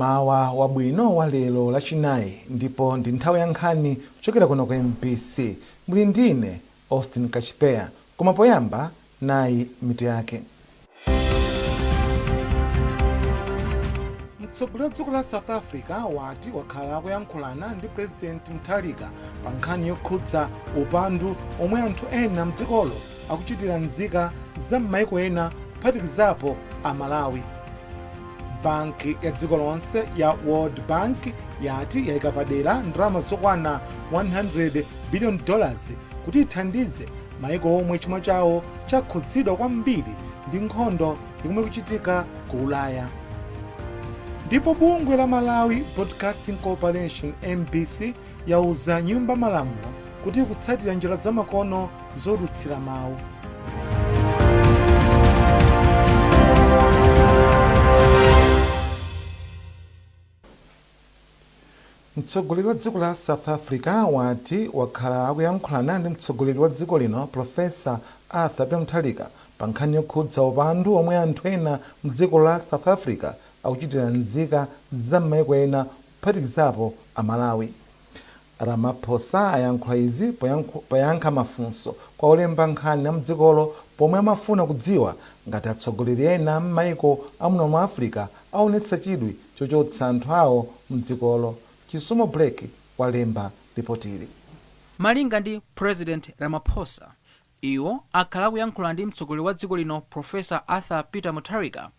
Mmawa wabwino wa lero Lachinayi, ndipo ndi nthawi ya nkhani kuchokera kuno ku MBC. Muli ndine Austin Kachipeya, koma poyamba nayi mitu yake. Mtsogoleri wa dziko la South Africa wati wakhala akuyankhulana ndi President Mutharika pa nkhani yokhudza upandu omwe anthu ena mdzikolo akuchitira nzika za m'maiko ena, kuphatikizapo a Malawi. Banki ya dziko lonse ya World Bank yati yayika padera ndalama zokwana $100 billion kuti ithandize maiko omwe chuma chawo chakhudzidwa kwambiri ndi nkhondo yomwe ikuchitika ku Ulaya. Ndipo bungwe la Malawi Broadcasting Corporation, MBC, yauza Nyumba Malamulo kuti ikutsatira njira zamakono zoulutsira mawu. Mtsogoleri wa dziko la South Africa wati wakhala akuyankhulana ndi mtsogoleri wa dziko lino Professor Arthur Peter Mutharika pa nkhani yokhudza upandu omwe anthu ena mdziko la South Africa akuchitira nzika za m'maiko ena, kuphatikizapo a Malawi. Ramaphosa ayankhula izi poyankha mafunso kwa olemba nkhani a mdzikolo pomwe amafuna kudziwa ngati atsogoleri ena a m'maiko a muno mu Africa aonetsa chidwi chochotsa anthu awo mdzikolo. Chisomo Blake walemba lipotili. Malinga ndi President Ramaphosa, iwo akhala akuyankhula ndi mtsogoleri wa dziko lino Professor Arthur Peter Mutharika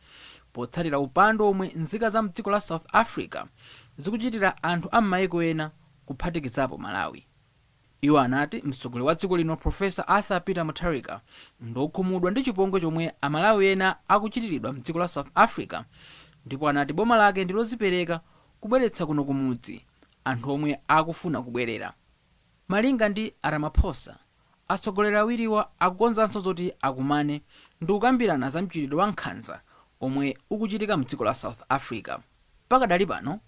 potsatira upandu omwe nzika za mdziko la South Africa zikuchitira anthu a m'maiko ena, kuphatikizapo Malawi. Iwo anati mtsogoleri wa dziko lino Professor Arthur Peter Mutharika ndiokhumudwa ndi chipongwe chomwe Amalawi ena akuchitiridwa mdziko la South Africa, ndipo anati boma lake ndilozipereka kubweretsa kuno kumudzi anthu omwe akufuna kubwerera. Malinga ndi a Ramaphosa, atsogoleri awiriwa akukonzanso zoti akumane ndikukambirana za mchitidwe wa nkhanza omwe ukuchitika mdziko la South Africa. Pakadali pano,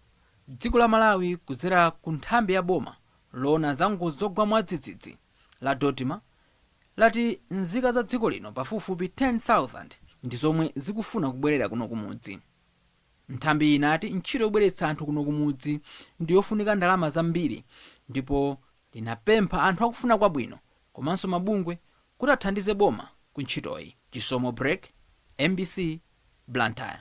dziko la Malawi kudzera ku nthambi ya boma loona za ngozi zogwa mwadzidzidzi la Dodma lati nzika za dziko lino pafupifupi 10,000 ndi zomwe zikufuna kubwerera kuno kumudzi. Nthambiyi inati ntchito yobweretsa anthu kuno kumudzi ndi yofunika ndalama zambiri ndipo linapempha anthu akufuna kwabwino komanso mabungwe kuti athandize boma ku ntchitoyi. Chisomo Break, mbc, Blantyre.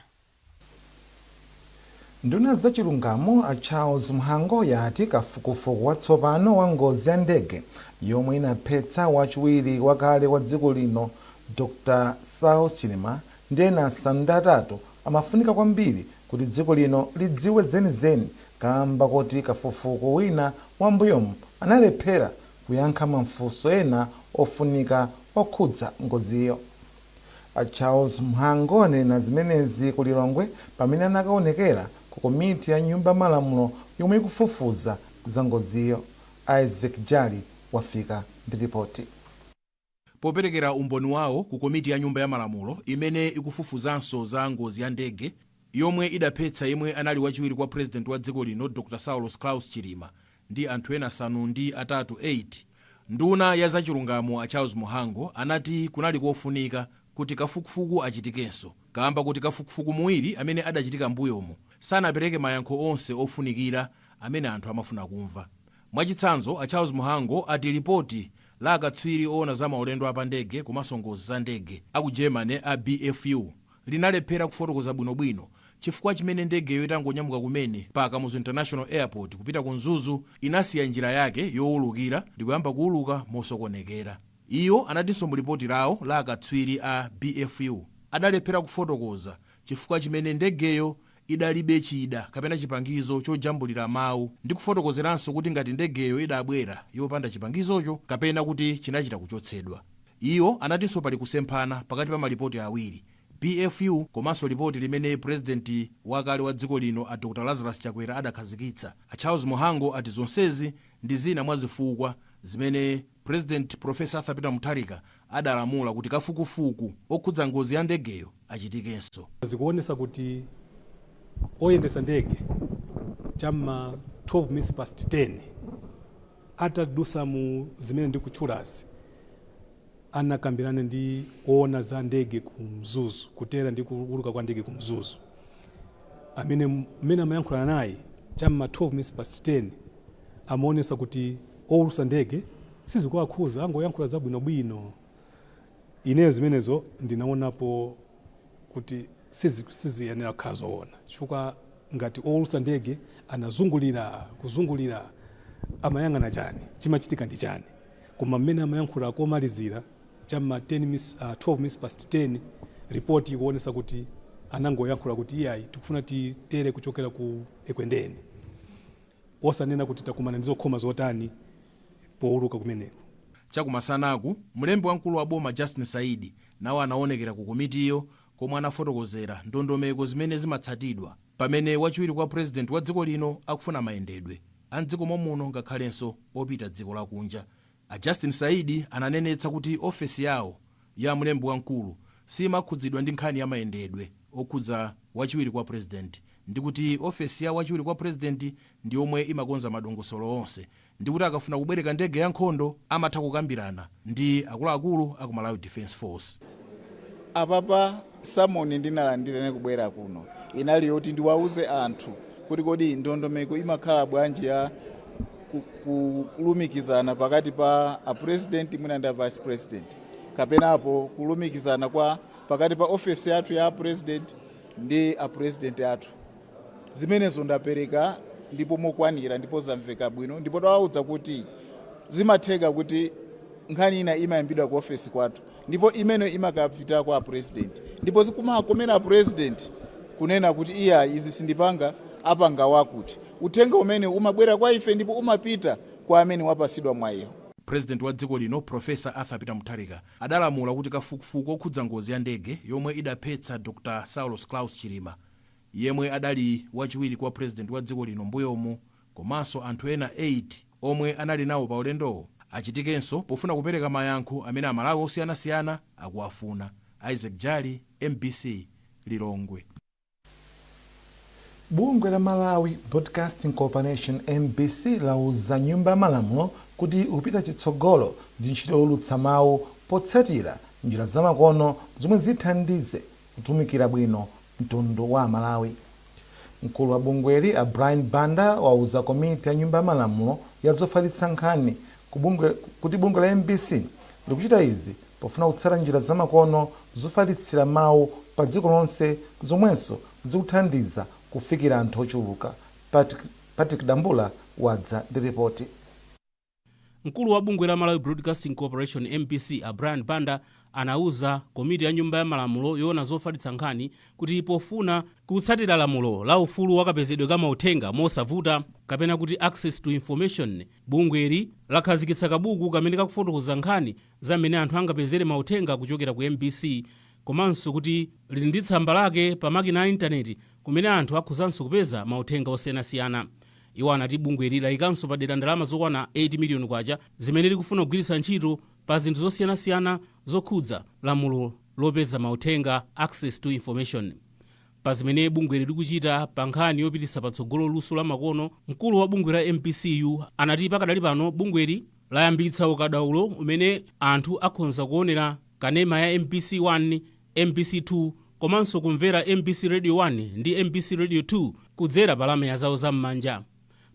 Nduna ya zachilungamo a Charles Mhango yati kafukufuku watsopano wa ngozi ya ndege yomwe inaphetsa wachiwiri wakale wa dziko lino Dr Saulos Chilima ndi ena 8 amafunika kwambiri kuti dziko lino lidziwe zenizeni, kamba koti kafukufuku wina wambuyomu analephera kuyankha mafunso ena ofunika okhudza ngoziyo. A Charles Mhango anena zimenezi ku Lilongwe pamene anakaonekera ku komiti ya Nyumba ya Malamulo yomwe ikufufuza za ngoziyo. Isaac Jali wafika ndi ripoti. Poperekera umboni wawo ku komiti ya Nyumba ya Malamulo imene ikufufuzanso za ngozi ya ndege yomwe idaphetsa yemwe anali wachiwiri kwa President wa dziko lino Dr Saulos Klaus Chilima ndi anthu ena 8, 8, nduna ya zachilungamo a Charles Mhango anati kunali kofunika kuti kafukufuku achitikenso kamba kuti kafukufuku muwiri amene adachitika mbuyomu sanapereke mayankho onse ofunikira amene anthu amafuna kumva. Mwachitsanzo, a Charles Mhango ati lipoti la akatswiri oona za maulendo apandege komanso ngozi za ndege aku Germany a BFU linalephera kufotokoza bwinobwino chifukwa chimene ndegeyo itangonyamuka kumene pa Kamuzu International Airport kupita ku Mzuzu inasiya njira yake yowulukira ndikuyamba kuwuluka mosokonekera. Iwo anatinso mu lipoti lawo la akatswiri a BFU adalephera kufotokoza chifukwa chimene ndegeyo idalibe chida kapena chipangizo chojambulira mawu ndi kufotokozeranso kuti ngati ndegeyo idabwera yopanda chipangizocho kapena kuti chinachita kuchotsedwa. Iwo anatinso pali kusemphana pakati pa malipoti awiri, BFU komanso lipoti limene Purezidenti wakale wa dziko lino a Dr Lazarus Chakwera adakhazikitsa. A Charles Mhango ati zonsezi ndi zina mwa zifukwa zimene President Prof. Arthur Peter Mutharika adalamula kuti kafukufuku okhudza ngozi ya ndegeyo achitikenso. Zikuonesa kuti oyendesa ndege cham'ma 12 minutes past 10, atadusa mu zimene ndikutchulazi, anakambirana ndi oona za ndege ku Mzuzu, kutera ndi kuuluka kwa ndege ku Mzuzu. Amene mmene amayankhulana naye cham'ma 12 minutes past 10 amaonesa kuti owulusa ndege sizikuwakhuza, angoyankhula zabwinobwino. Ineyo zimenezo ndinaonapo kuti siziyenera kukhala zoona, chifukwa ngati owulusa ndege anazungulira kuzungulira, amayang'ana chani? Chimachitika ndi chani? Koma mmene amayankhula komalizira cham'ma 10 minutes, 12 minutes past 10, ripoti ikuonesa kuti anangoyankhula kuti iyayi, tikufuna titere kuchokera ku Ekwendeni, osanena kuti takumana ndi zokhoma zotani powuluka kumeneko. Chakumasanaku, mlembi wamkulu wa boma Justin Saidi nawo anaonekera ku komitiyo, komwe anafotokozera ndondomeko zimene zimatsatidwa pamene wachiwiri kwa purezidenti wa dziko lino akufuna mayendedwe a mdziko momuno ngakhalenso opita dziko lakunja. A Justin Saidi ananenetsa kuti ofesi yawo ya mlembi wamkulu simakhudzidwa ndi nkhani ya mayendedwe okhudza wachiwiri kwa purezidenti, ndi kuti ofesi ya wachiwiri kwa purezidenti ndi yomwe imakonza madongosolo onse, ndi kuti akafuna kubwereka ndege ya nkhondo amatha kukambirana ndi akuluakulu aku Malawi Defence Force. Apapa summon ndinalandira kubwera kuno inali yoti ndiwauze anthu kuti kodi ndondomeko imakhala bwanji ya kulumikizana pakati pa a president mwina ndi a vice president, kapenapo kulumikizana kwa pakati pa ofesi yathu ya president ndi a president athu. Zimenezo ndapereka ndipo mokwanira, ndipo zamveka bwino, ndipo tawauza kuti zimatheka kuti nkhani ina imayambidwa ku ofesi kwathu ndipo imene imakapita kwa president, ndipo zikumakomera president kunena kuti iya, izi sindipanga, apanga wakuti. Uthenga umene umabwera kwa ife ndipo umapita kwa amene wapasidwa mwayiwo. President wa dziko lino, Profesa Arthur Peter Mutharika, adalamula kuti kafukufuku okhudza ngozi ya ndege yomwe idaphetsa Dr Saulos Klaus Chilima, yemwe adali wachiwiri kwa president wa dziko lino mbuyomu, komanso anthu ena 8 omwe anali nawo pa ulendowo, achitikenso pofuna kupereka mayankho amene Amalawi osiyanasiyana akuwafuna. Isaac Jali, MBC, Lilongwe. Bungwe la Malawi Broadcasting Corporation, MBC, lauza Nyumba ya Malamulo kuti upita chitsogolo ndi ntchito yowulutsa mawu potsatira njira zamakono zomwe zithandize kutumikira bwino mtundu wa Amalawi. Mkulu wa bungweli, a Brian Banda, wauza komiti ya Nyumba ya Malamulo ya zofalitsa nkhani kuti bungwe la MBC likuchita izi pofuna kutsata njira zamakono zofalitsira mawu pa dziko lonse, zomwenso zikuthandiza kufikira anthu ochuluka. Patrick Dambula wadza ndi ripoti. Mkulu wa bungwe la Malawi Broadcasting Corporation, MBC, a Brian Banda, anauza komiti ya Nyumba ya Malamulo yoona zofalitsa nkhani kuti pofuna kutsatira lamulo la ufulu wakapezedwe ka mauthenga mosavuta, kapena kuti access to information, bungweli lakhazikitsa kabuku kamene kakufotokoza nkhani za mmene anthu angapezere mauthenga kuchokera ku MBC, komanso kuti lili ndi tsamba lake pa makina a intaneti kumene anthu akhozanso kupeza mauthenga osiyanasiyana. Iwo anati bungweli layikanso padera ndalama zokwana 8 miliyoni kwacha zimene likufuna kugwiritsa ntchito pa zinthu zosiyanasiyana zokhudza lamulo lopeza mauthenga, access to information. Pa zimene bungweli likuchita pa nkhani yopititsa patsogolo luso la makono, mkulu wa bungwe la MBCU anati pakadali pano bungweli layambitsa ukadaulo umene anthu akhonza kuonera kanema ya MBC 1, MBC 2, komanso kumvera MBC Radio 1 ndi MBC Radio 2 kudzera pa lamya zawo zam'manja.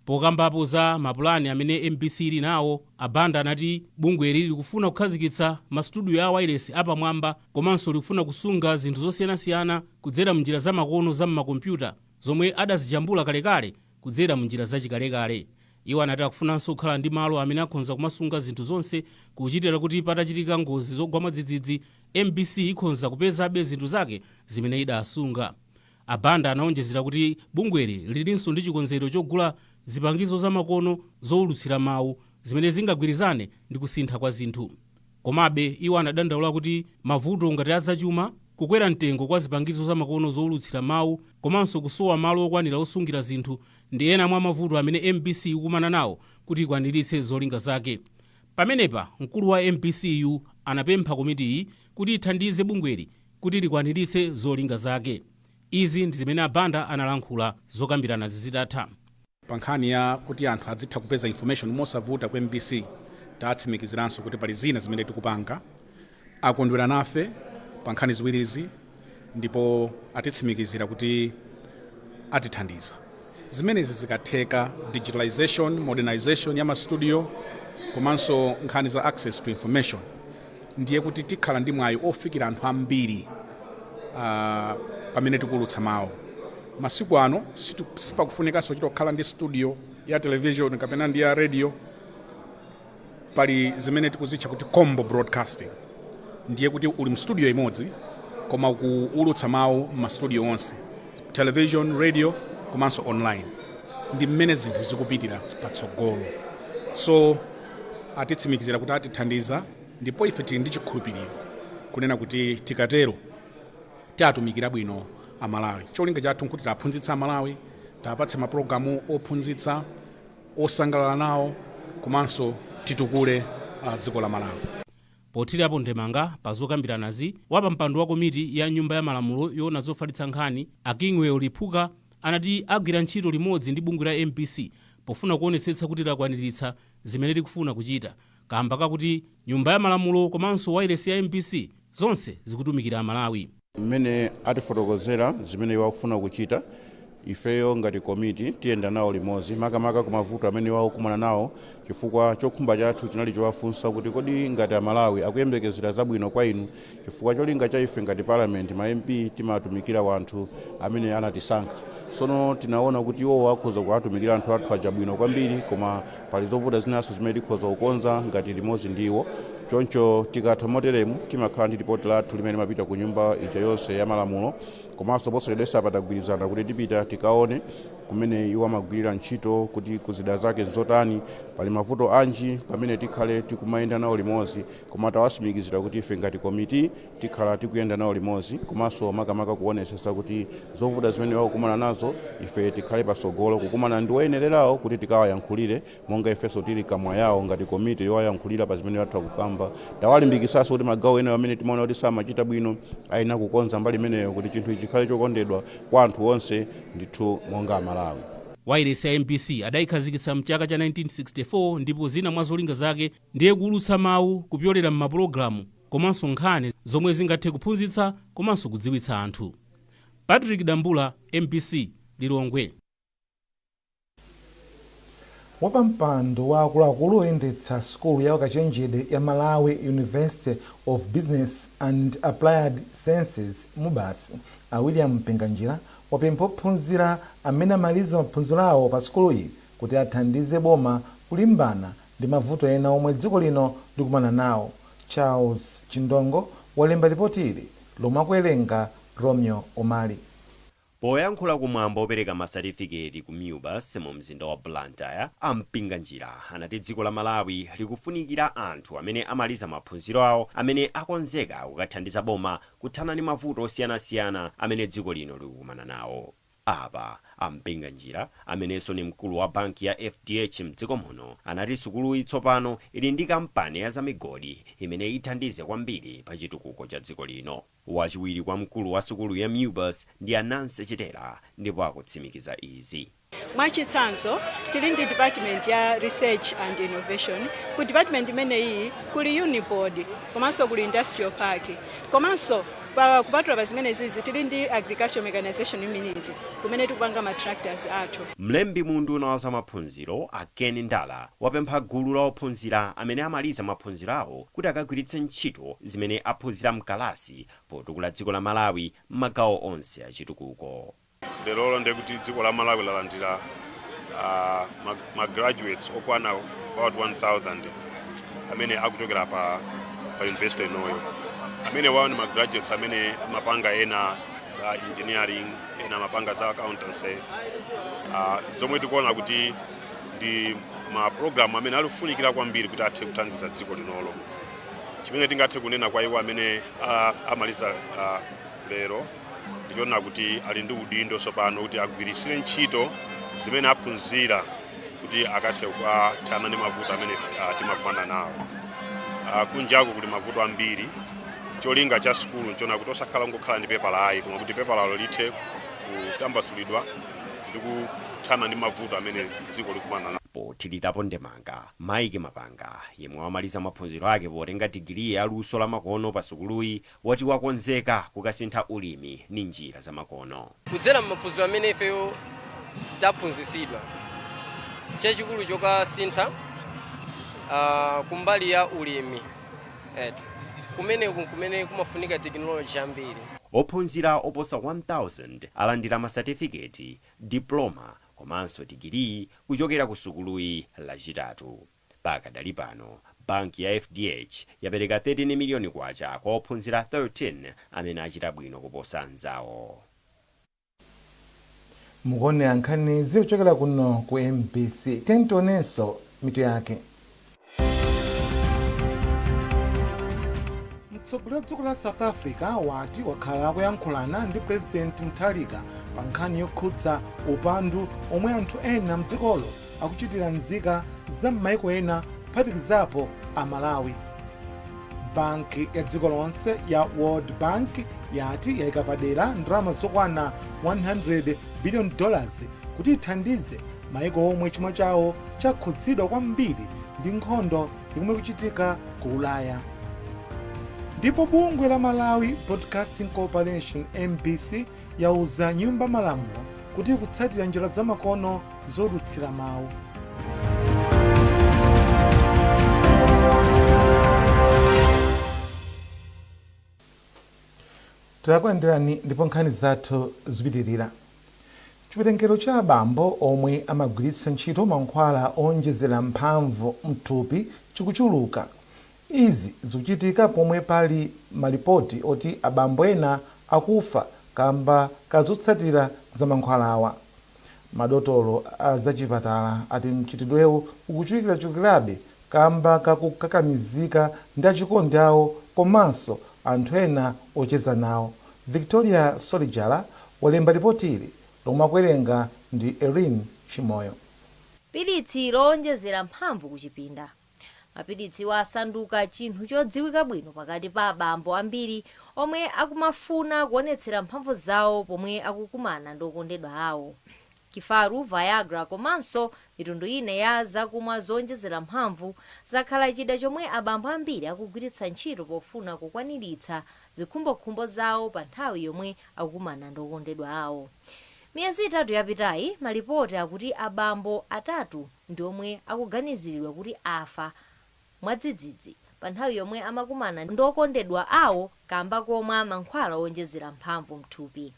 Pokambapo za mapulani amene MBC ili nawo, Abanda anati bungweli likufuna kukhazikitsa mastudio a wireless apamwamba, komanso likufuna kusunga zinthu zosiyanasiyana kudzera mnjira zamakono za m'makompyuta zomwe adazijambula kalekale kudzera mnjira zachikalekale. Iwo anati akufunanso kukhala ndi malo amene akhonza kumasunga zinthu zonse, kuchitira kuti patachitika ngozi zogwa mwadzidzidzi, MBC ikhonza kupezabe zinthu zake zimene idasunga. Abanda anaonjezera kuti bungweli lilinso ndi chikonzero chogula zipangizo zamakono zowulutsira mawu zimene zingagwirizane ndi kusintha kwa zinthu. Komabe iwo anadandaula kuti mavuto ngati azachuma, kukwera mtengo kwa zipangizo zamakono zowulutsira mawu, komanso kusowa malo okwanira osungira zinthu ndi ena mwa mavuto amene MBC ikukumana nawo kuti ikwaniritse zolinga zake. Pamenepa mkulu wa MBCU anapempha komitiyi kuti ithandize bungweli kuti likwaniritse zolinga zake. Izi ndi zimene Abanda analankhula zokambirana zitatha. Pa nkhani ya kuti anthu adzitha kupeza information mosavuta ku MBC, tatsimikiziranso kuti pali zina zimene tikupanga. Akondwera nafe pa nkhani ziwirizi ndipo atitsimikizira kuti Atithandiza. Zimenezi zikatheka, digitalization, modernization ya mastudio komanso nkhani za access to information, ndiye kuti tikhala ndi mwayi ofikira anthu ambiri pamene tikuulutsa mawu. Masiku ano sipakufunikanso chitokhala ndi studio ya television kapena ndi ya radio. Pali zimene tikuzitcha kuti combo broadcasting, ndiye kuti uli mstudio imodzi koma kuulutsa mawu m'mastudio onse, television, radio komanso online. Ndi mmene zinthu zikupitira patsogolo. So atitsimikizira kuti atithandiza, ndipo ife tili ndi chikhulupiriro kunena kuti tikatero tiatumikira bwino Amalawi. Cholinga chathu nkuti tiaphunzitsa Amalawi, tiapatse mapulogalamu ophunzitsa, osangalala nawo, komanso titukule dziko la Malawi. Pothirapo ndemanga pa zokambiranazi, wapampando wa komiti ya Nyumba ya Malamulo yoona zofalitsa nkhani, a Kingwell Liphuka, anati agwira ntchito limodzi ndi bungwe la MBC pofuna kuonetsetsa kuti lakwaniritsa zimene likufuna kuchita, kamba kakuti Nyumba ya Malamulo komanso wailesi ya MBC zonse zikutumikira Amalawi. Mmene atifotokozera zimene iwo akufuna kuchita, ifeyo ngati komiti tiyenda nawo limodzi, makamaka ku mavuto amene iwo akukumana nawo, chifukwa chokhumba chathu chinali chowafunsa kuti kodi ngati Amalawi akuyembekezera zabwino kwa inu, chifukwa cholinga cha ife ngati parliament, ma MP, timatumikira wanthu amene anatisankha. Sono tinaona kuti iwowo akhoza kuwatumikira anthu athu aja bwino kwambiri, koma pali zovuta zinanso zimene tikhoza kukonza ngati limodzi ndiwo. Choncho tikatha moteremu, timakhala ndi ripoti lathu limene limapita ku Nyumba ija yonse ya Malamulo. Komanso posachedwetsa patagwirizana kuti tipita tikaone kumene iwo amagwirira ntchito, kuti kuzida zake nzotani, pali mavuto anji, pamene tikhale tikumayenda nawo limodzi. Koma tawatsimikizira kuti ife ngati komiti tikhala tikuyenda nawo limodzi, komanso makamaka kuonetsetsa kuti zovuta zimene wakukumana nazo, ife tikhale patsogolo kukumana ndi oyenererawo kuti tikawayankhulire, monga ifenso tili kamwa yawo ngati komiti yowayankhulira pa zimene atha kukamba. Tawalimbikitsanso kuti magawo ena amene timaona kuti samachita bwino ayenera kukonza mbali imeneyo, kuti chinthu ichi chikhale chokondedwa kwa anthu onse ndithu monga Amalawi. Wailesi ya MBC adayikhazikitsa mchaka cha 1964, ndipo zina mwa zolinga zake ndiye kuulutsa mawu kupyolera m'mapulogalamu komanso nkhani zomwe zingathe kuphunzitsa komanso kudziwitsa anthu. Patrick Dambula, MBC, Lilongwe. Wapampando wa akuluakulu oyendetsa sukulu ya ukachenjede ya Malawi University of Business and Applied Sciences, MUBAS, a William Mpinganjira, wapempha ophunzira amene amaliza maphunziro awo pa sukuluyi kuti athandize boma kulimbana ndi mavuto ena omwe dziko lino likumana nawo. Charles Chindongo walemba ripoti ili lomwe akuwerenga Romeo Omali. Poyankhula kumwambo opereka masatifiketi ku MUBAS mu mzinda wa Blantyre, a Mpinganjira anati dziko la Malawi likufunikira anthu amene amaliza maphunziro awo amene akonzeka kukathandiza boma kuthana ndi mavuto osiyanasiyana amene dziko lino likukumana nawo. Apa a Mpinganjira, amenenso ni mkulu wa banki ya FDH mdziko muno, anati sukuluyi tsopano ili ndi kampani ya zamigodi imene ithandize kwambiri pa chitukuko cha dziko lino. Wachiwiri kwa mkulu wa sukulu ya MUBAS ndi Ananse Chitera, ndipo akutsimikiza izi. Mwachitsanzo, tili ndi department ya research and innovation. Ku department imeneyi kuli Unipod, komanso kuli industrial park, komanso kupatula pa zimenezizi tili ndi agricultural mechanization unit kumene tikupanga ma tractors athu. Mlembi mu unduna wa zamaphunziro, a Ken Ndala, wapempha gulu la ophunzira amene amaliza maphunziro awo kuti akagwiritse ntchito zimene aphunzira mkalasi potukula dziko la Malawi m'magawo onse achitukuko. Lero ndekuti dziko la Malawi lalandira ma graduates okwana about 1000 amene akuchokera pa university inoyo, amene wawo ni ma graduates amene amapanga ena za engineering, ena amapanga za accountancy, zomwe tikuona kuti ndi ma program amene alifunikira kwambiri kuti athe kuthandiza dziko linolo. Chimene tingathe kunena kwa iwo amene amaliza lero ndichoona kuti ali ndi udindo tsopano kuti agwiritsire ntchito zimene aphunzira kuti akathe kuthana ndi mavuto amene timakumana nawo. Kunjaku kuli mavuto ambiri. Cholinga cha sukulu nchona kuti osakhala ngokhala ndi pepala ayi, koma kuti pepalalo lithe kutambasulidwa ndi kuthana ndi mavuto amene dziko likumana nawo. Pothirirapo ndemanga, Mike Mapanga, yemwe wamaliza maphunziro ake potenga digiri ya luso la makono pa sukuluyi, wati wakonzeka kukasintha ulimi ndi njira zamakono. Kudzera m'maphunziro amene ifeyo taphunzitsidwa, chachikulu chokasintha kumbali ya ulimi eti kumeneku kumene kumafunika tekinoloji ambiri. Ophunzira oposa 1000 alandira masatifiketi, diploma komanso digiri kuchokera ku sukuluyi Lachitatu. Pakadali pano, banki ya FDH yapereka 13 miliyoni kwacha kwa ophunzira 13 amene achita bwino kuposa anzawo. Mukuonera nkhanizi kuchokera kuno ku MBC. Tionenso mitu yake. Mtsogoleri wa dziko la South Africa wati wakhala akuyankhulana ndi President Mutharika pa nkhani yokhudza upandu omwe anthu ena mdzikolo akuchitira nzika za m'maiko ena, kuphatikizapo Amalawi. Banki ya dziko lonse ya World Bank yati yayika padera ndalama zokwana $100 billion kuti ithandize maiko omwe chuma chawo chakhudzidwa kwambiri ndi nkhondo yomwe kuchitika ku Ulaya. Ndipo bungwe la Malawi Broadcasting Corporation, MBC, yauza Nyumba Malamulo kuti ikutsatira njira zamakono zoulutsira mawu. Takulandirani ndipo nkhani zathu zipitirira. Chiwerengero cha abambo omwe amagwiritsa ntchito mankhwala owonjezera mphamvu mthupi chikuchuluka. Izi zikuchitika pomwe pali malipoti oti abambo ena akufa kamba kazotsatira za mankhwalawa. Madotolo a zachipatala ati mchitidwewu ukuchulukirachulukirabe kamba kakukakamizika ndi achikondi awo komanso anthu ena ocheza nawo. Victoria Solijala walemba ripoti ili lomwe akuwerenga ndi Erin Chimoyo. Pilitsi lowonjezera mphamvu kuchipinda. Mapilitsiwa asanduka chinthu chodziwika bwino pakati pa abambo ambiri omwe akumafuna kuonetsera mphamvu zawo pomwe akukumana ndi okondedwa awo. Kifaru, Viagra komanso mitundu ina ya zakumwa zowonjezera mphamvu zakhala chida chomwe abambo ambiri akugwiritsa ntchito pofuna kukwaniritsa zikhumbokhumbo zawo pa nthawi yomwe akukumana ndi okondedwa awo. Miyezi 3 yapitayi, malipoti akuti abambo atatu ndi omwe akuganiziridwa kuti afa mwadzidzidzi pa nthawi yomwe amakumana ndi okondedwa awo kamba komwa mankhwala owonjezera mphamvu mthupi.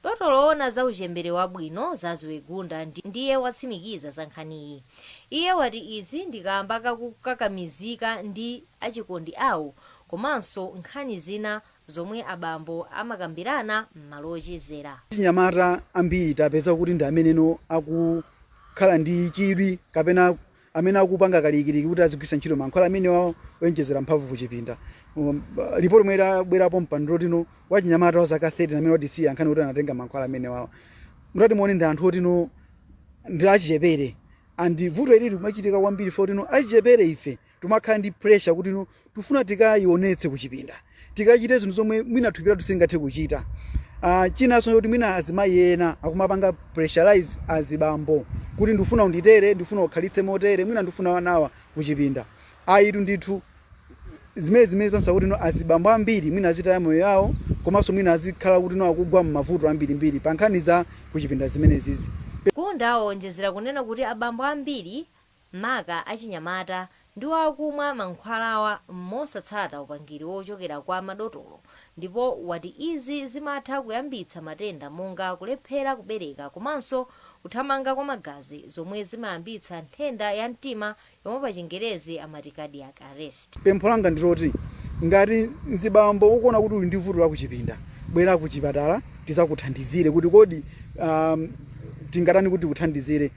Dotolo owona za uchembere wabwino, Zaziwe Gunda, ndiye watsimikiza za nkhaniyi. Iye wati izi ndi kamba kakukakamizika ndi achikondi awo komanso nkhani zina zomwe abambo amakambirana m'malo ochezera. Achinyamata ambiri tapeza kuti ndi ameneno akukhala ndi chidwi kapena amene akupanga kalikiliki kuti azigwiritsa ntchito mankhwala amene owonjezera mphamvu kuchipinda. Ripoti imwe idabwerapo mpando tino, wachinyamata wa zaka 30 amene watisiya nkhani kuti anatenga mankhwala amene wawa. Mutati muone, ndi anthu otino ndi achichepere, and vuto ili limachitika kwambiri fotino achichepere ife timakhala ndi pressure kuti no tifuna tikayionetse kuchipinda, tikachite zinthu zomwe mwina thupi lathu silingathe kuchita. Chinanso kuti mwina azimayi ena akumapanga pressurize azibambo kuti ndifuna unditere, ndifuna ukhalitse motere, mwina ndifuna wanawa kuchipinda. Ayitu ndithu, zimene zimapangitsa kuti no azibambo ambiri mwina azitaya moyo yawo, komanso mwina azikhala kuti no akugwa m'mavuto ambirimbiri pa nkhani za kuchipinda zimenezizi. Gunda wonjezera kunena kuti abambo ambiri, maka achinyamata, ndiwo akumwa mankhwalawa mosatsata upangiri wochokera kwa madotolo, ndipo wati izi zimatha kuyambitsa matenda monga kulephera kubereka komanso kuthamanga kwa magazi, zomwe zimayambitsa nthenda ya mtima yomwe pa Chingerezi amati cardiac arrest. Pempho langa ndiloti ngati mzibambo ukuona kuti uli ndi vuto la kuchipinda, bwera kuchipatala tizakuthandizire kuti kodi tingatani kuti tikuthandizire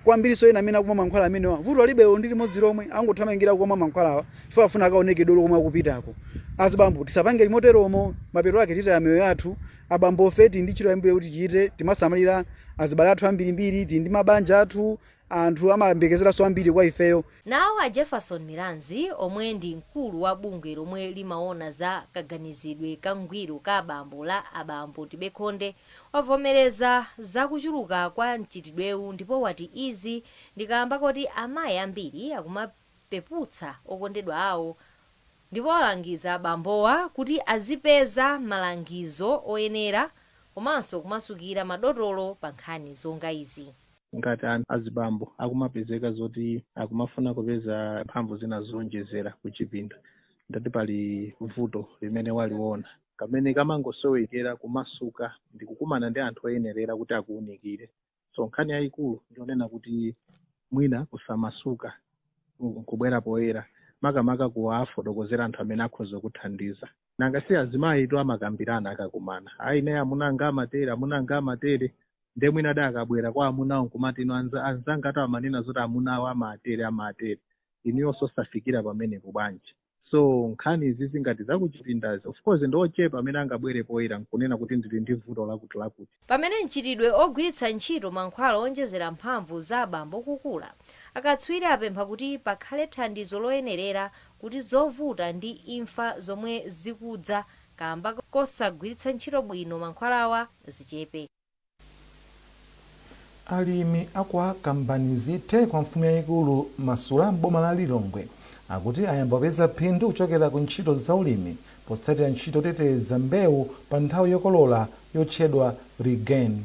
kwambiriso. Ena amene akumwa mankhwala amenewa, vuto alibewo ndi limodzi lomwe, angothamangira kumwa mankhwalawa chifukwa afuna akaoneke dolo komwe akupitako. Azibambo, tisapange moteromo, mapeto ake titaya miyoyo yathu. Abambo ofe tili ndi ntchito yambiri kuti tichite, timasamalira azibale athu ambirimbiri, tili ndi mabanja athu. Anthu amayembekezeranso ambiri kwa ifeyo. Nawo a Jefferson Milanzi, omwe ndi mkulu wa bungwe lomwe limaona za kaganizidwe kangwiro ka abambo la Abambo Tibekhonde, wavomereza za kuchuluka kwa mchitidwewu ndipo wati izi ndikamba kuti amayi ambiri akumapeputsa okondedwa awo, ndipo alangiza abambowa kuti azipeza malangizo oyenera komanso kumasukira madotolo pa nkhani zonga izi. Ngati anthu azibambo akumapezeka zoti akumafuna kupeza mphamvu zina zowonjezera kuchipinda, ndati pali vuto limene waliona kamene kamangosowekera kumasuka ndi kukumana ndi anthu oyenerera kuti akuwunikire. So nkhani yayikulu ndionena kuti mwina kusamasuka kubwera poyera, makamaka kuwafotokozera anthu amene akhoza kuthandiza. Nanga si azimayi tu amakambirana akakumana, "Ayi, ine amuna anga amatere, amuna anga amatere." Nde mwina adi akabwera kwa amunawo nkumati, "Ino anzanga atu amanena zoti amunawo amatere, amatere, inuyonso safikira pamenepo bwanji?" So nkhani izi zingati zakuchipindazi, of course ndi ochepa amene angabwere poyera nkunena kuti ndili ndi vuto lakuti lakuti. Pamene mchitidwe ogwiritsa ntchito mankhwala onjezera mphamvu za abambo kukula, akatswiri apempha kuti pakhale thandizo loyenerera kuti zovuta ndi imfa zomwe zikudza kamba kosagwiritsa ntchito bwino mankhwalawa zichepe. Alimi akwa Kambanizithe kwa mfumu yayikulu Masula m'boma la Lilongwe akuti ayamba kupeza phindu kuchokera ku ntchito zaulimi potsatira ntchito yoteteza mbewu pa nthawi yokolola yotchedwa Regain.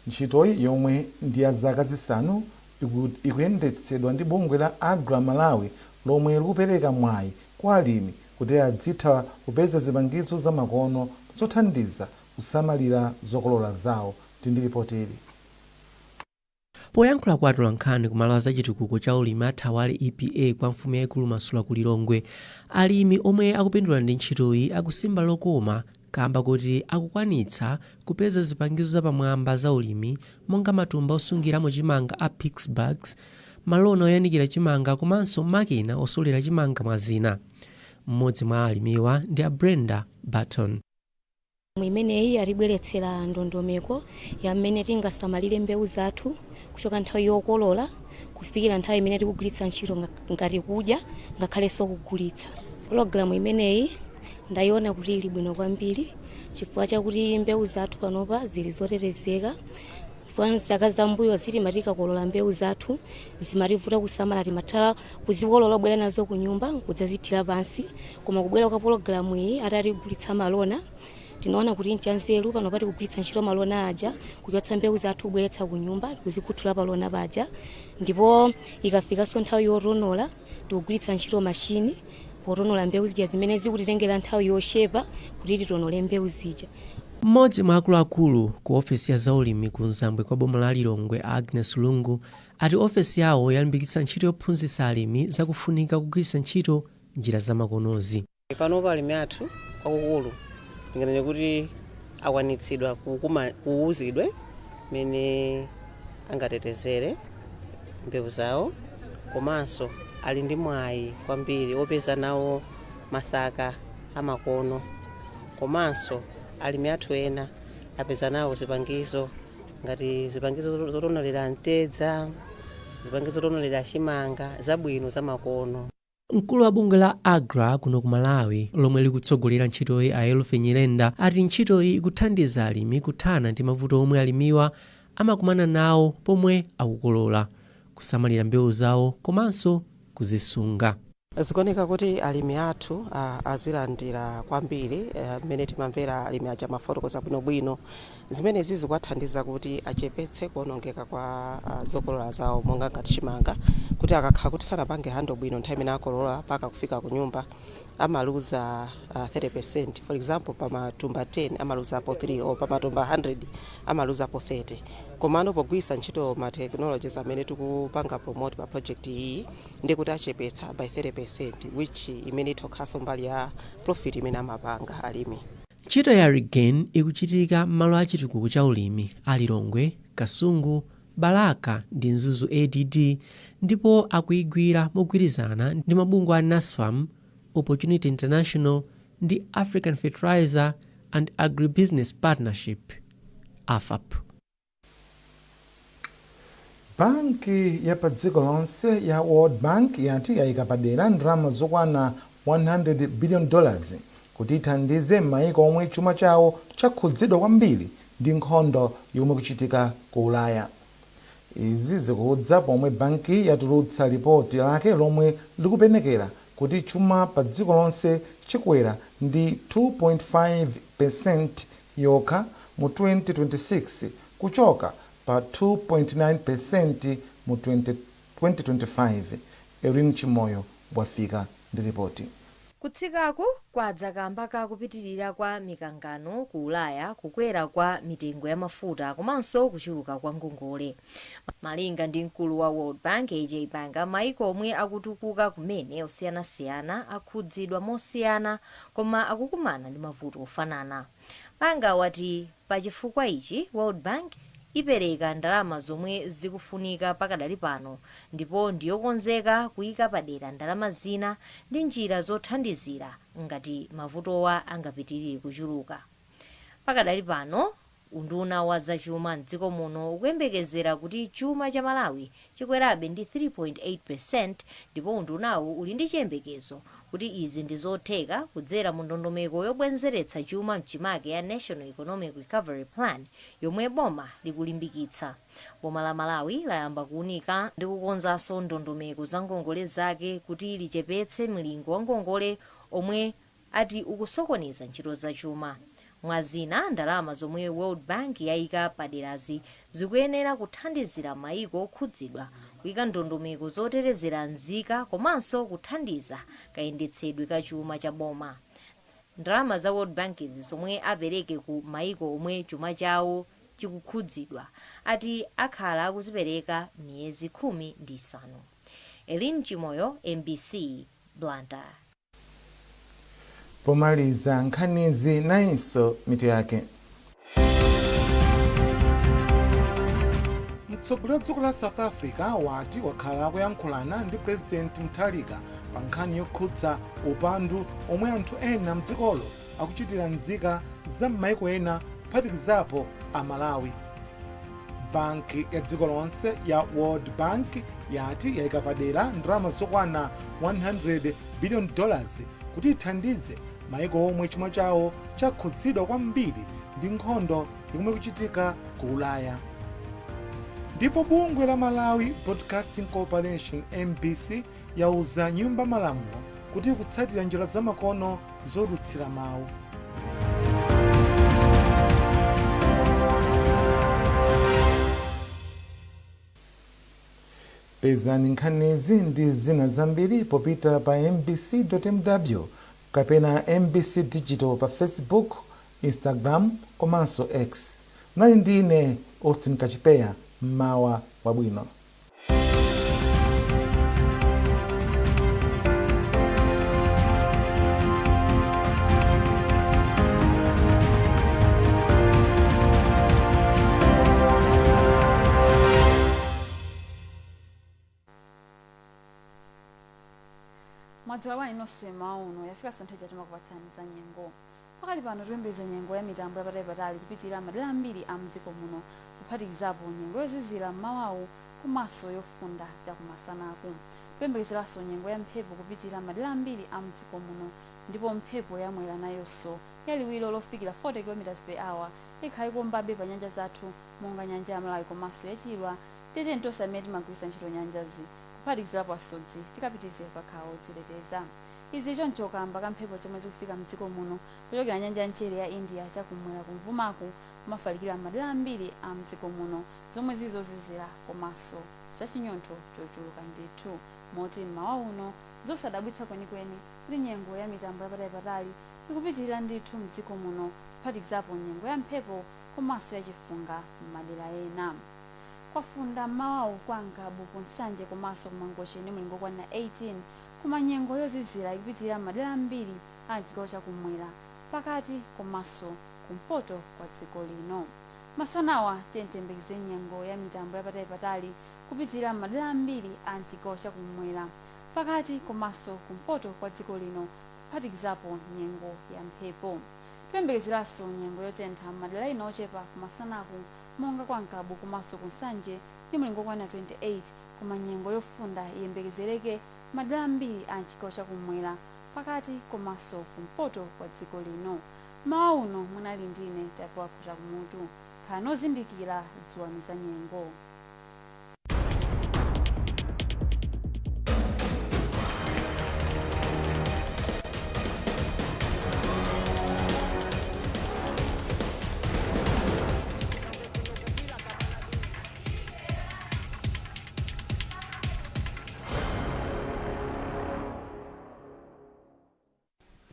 Ntchitoyi, yomwe ndi ya zaka 5, ikuyendetsedwa ndi bungwe la AGRA Malawi lomwe likupereka mwayi kwa alimi kuti adzitha kupeza zipangizo zamakono zothandiza kusamalira zokolola zawo. Tindi ripoti ili. Poyankhula kwa atolankhani kumalo a zachitukuko cha ulimi a Thawale EPA kwa mfumu yayikulu Masula ku Lilongwe, alimi omwe akupindula ndi ntchitoyi akusimba lokoma kamba kuti akukwanitsa kupeza zipangizo zapamwamba za ulimi monga matumba osungiramo chimanga a PICS bags, malona oyanikira chimanga komanso makina osolera chimanga, mwa zina. Mmodzi mwa alimiwa ndi a Brenda Barton. Imeneyi yatibweretsera ndondomeko ya mmene tingasamalire mbewu zathu kuchoka nthawi yokolola kufikira nthawi imene tikugwiritsa ntchito ngati kudya ngakhalenso kugulitsa. Pulogalamu imeneyi ndayiona kuti ili bwino kwambiri chifukwa chakuti mbewu zathu panopa zili zotetezeka, chifukwa zaka zambuyo zitimati tikakolola mbewu zathu zimativuta kusamala. Timatha kuzikolola, kubwera nazo ku nyumba nkudzazithira pansi. Koma kubwera kwa pulogalamu iyi, atatigulitsa malona, tinaona kuti nchanzeru. Pano tikugwiritsa ntchito malona aja kuchotsa mbewu zathu kubweretsa ku nyumba, kuzikhuthula palona paja, ndipo ikafikanso nthawi yotonola tikugwiritsa ntchito mashini potonola mbewu zija, zimene zikutitengera nthawi yochepa kuti titonole mbewu zija. Mmodzi mwa akuluakulu ku ofesi ya zaulimi ku Mzambwe kwa boma la Lilongwe, Agnes Lungu, ati ofesi yawo yalimbikitsa ntchito yophunzitsa alimi zakufunika kugwiritsa ntchito njira zamakonozi. Panopa alimi athu kwakukulu ndinganene kuti akwanitsidwa kuwuzidwe mmene angatetezere mbewu zawo, komanso ali ndi mwayi kwambiri opeza nawo masaka amakono, komanso alimi athu ena apeza nawo zipangizo ngati zipangizo zotonolera mtedza, zipangizo zotonolera chimanga zabwino zamakono. Mkulu wa bungwe la AGRA kuno ku Malawi lomwe likutsogolera ntchitoyi, a Elfe Nyirenda, ati ntchitoyi ikuthandiza alimi kuthana ndi mavuto omwe alimiwa amakumana nawo pomwe akukolola, kusamalira mbewu zawo komanso kuzisunga. Zikuoneka kuti alimi athu azilandira kwambiri mmene timamvera alimi aja mafotokoza bwinobwino. Zimenezi zikuwathandiza kuti achepetse kuonongeka kwa zokolola zawo, monga ngati chimanga, kuti akakhala kuti sanapange handle bwino nthawi imene akolola mpaka kufika ku nyumba amaluza 30%. For example, pamatumba 10 amaluzapo 3 or pamatumba 100 amaluzapo 30. Komano pogwiritsa ntchito ma technologies amene tikupanga promote pa project iyi, ndi kuti achepetsa by 30%, which imene itokhaso mbali ya profit imene amapanga alimi. Ntchito ya Regain ikuchitika m'malo a chitukuko cha ulimi a Lilongwe, Kasungu, Balaka ndi Mzuzu ADD, ndipo akuyigwira mogwirizana ndi mabungwe a NASFAM, Opportunity International ndi African Fertilizer and Agribusiness Partnership, AFAP. Banki ya pa dziko lonse ya World Bank yati yayika padera ndalama zokwana 100 billion dollars kuti ithandize maiko omwe chuma chawo chakhudzidwa kwambiri ndi nkhondo yomwe kuchitika ku Ulaya. Izi zikudza pomwe banki yatulutsa lipoti lake lomwe likupenekera kuti chuma pa dziko lonse chikwera ndi 2.5% yokha mu 2026 kuchoka pa 2.9% mu 2025. Erin Chimoyo wafika ndi ripoti. Kutsikaku kwadza kamba ka kupitirira kwa mikangano ku Ulaya, kukwera kwa mitengo ya mafuta komanso kuchuluka kwa ngongole. Malinga ndi mkulu wa World Bank Ajay Banga, maiko omwe akutukuka kumene osiyanasiyana akhudzidwa mosiyana koma akukumana ndi mavuto ofanana. Banga wati pachifukwa ichi World Bank ipereka ndalama zomwe zikufunika pakadali pano ndipo ndiyokonzeka kuyika padera ndalama zina ndi njira zothandizira ngati mavutowa angapitirire kuchuluka. Pakadali pano unduna wa zachuma mdziko muno ukuyembekezera kuti chuma cha Malawi chikwerabe ndi 3.8% ndipo undunawu uli ndi chiyembekezo kuti izi ndi zotheka kudzera mu ndondomeko yobwezeretsa chuma mchimake ya National Economic Recovery Plan yomwe boma likulimbikitsa. Boma la Malawi layamba kuunika ndi kukonzanso ndondomeko za ngongole zake kuti lichepetse mlingo wa ngongole omwe ati ukusokoneza ntchito zachuma. Mwazina, ndalama zomwe World Bank yayika paderazi zikuyenera kuthandizira maiko okhudzidwa kuyika ndondomeko zotetezera nzika komanso kuthandiza kayendetsedwe ka chuma cha boma. Ndalama za World Bank izi zomwe apereke ku maiko omwe chuma chawo chikukhudzidwa ati akhala akuzipereka miyezi 15. Elin Chimoyo, MBC, Blantyre. Pomaliza nkhanizi, nayinso mitu yake. Mtsogoleri wa dziko la South Africa wati wakhala akuyankhulana ndi President Mutharika pa nkhani yokhudza upandu omwe anthu ena mdzikolo akuchitira nzika za m'maiko ena, kuphatikizapo Amalawi. Banki ya dziko lonse ya World Bank yati yayika padera ndalama zokwana 100 billion dollars kuti ithandize maiko omwe chuma chawo chakhudzidwa kwambiri ndi nkhondo yomwe kuchitika ku Ulaya. Ndipo bungwe la Malawi Broadcasting Corporation, MBC, yauza Nyumba Malamulo kuti ikutsatira njira zamakono zoulutsira mawu. Pezani nkhanizi ndi zina zambiri popita pa mbc.mw kapena MBC Digital pa Facebook, Instagram komanso X. Mnali ndi ine Austin Kachipeya. Mmawa wabwino. Mwadzuka bwanji nonse mmawa uno? Yafikanso nthawi ija timakupatsani za nyengo. Pakali pano tikuyembekeza nyengo ya mitambo yapatalipatali kupitirira madera ambiri a mdziko muno, kuphatikizapo nyengo yozizira mmawawu komanso yofunda chakumasanaku. Tikuyembekezeranso nyengo ya mphepo kupitirira madera ambiri a mdziko muno, ndipo mphepo ya mwera nayonso yaliwiro lofikira 40 km per hour ikhala ikuombabe pa nyanja zathu monga nyanja ya Malawi komanso ya Chilwa. Tiyeni tonse amene timagwiritsa ntchito nyanjazi, kuphatikizirapo asodzi, tikapitirize kukakhala odziteteza. Izi choncho kaamba ka mphepo zomwe zikufika mdziko muno kuchokera nyanja ya mchere ya India chakumwera kumvumaku kumafalikira m'madera ambiri a mdziko muno, zomwe zili zozizira komanso zachinyontho chochuluka ndithu, moti mmawa uno nzosadabwitsa kwenikweni kuti nyengo ya mitambo yapatalipatali ikupitilira ndithu mdziko muno, kuphatikizapo nyengo ya mphepo komanso ya chifunga m'madera ena. Kwafunda mmawawu kwa Ngabu, ku Nsanje komanso ku Mangochi ndi mlingo okwanira 18, koma nyengo yozizira ikupitilira m'madera ambiri a mchigawo cha kumwera, pakati komanso kumpoto kwa dziko lino. Masanawa tiyeni tiyembekeze nyengo ya mitambo yapatalipatali kupitilira m'madera ambiri a mchigawo cha kumwera, pakati komanso kumpoto kwa dziko lino, kuphatikizapo nyengo ya mphepo. Tikuyembekezeranso nyengo yotentha m'madera ena ochepa kumasanaku monga kwa Ngabu komanso ku Nsanje Ndi mlingo okwana 28, koma nyengo yofunda iyembekezereke madera ambiri a mchigawo chakumwera, pakati komanso kumpoto kwa dziko lino. Mawa uno munali ndine Tapiwa Kumutu. Khalani ozindikira, dziwani za nyengo.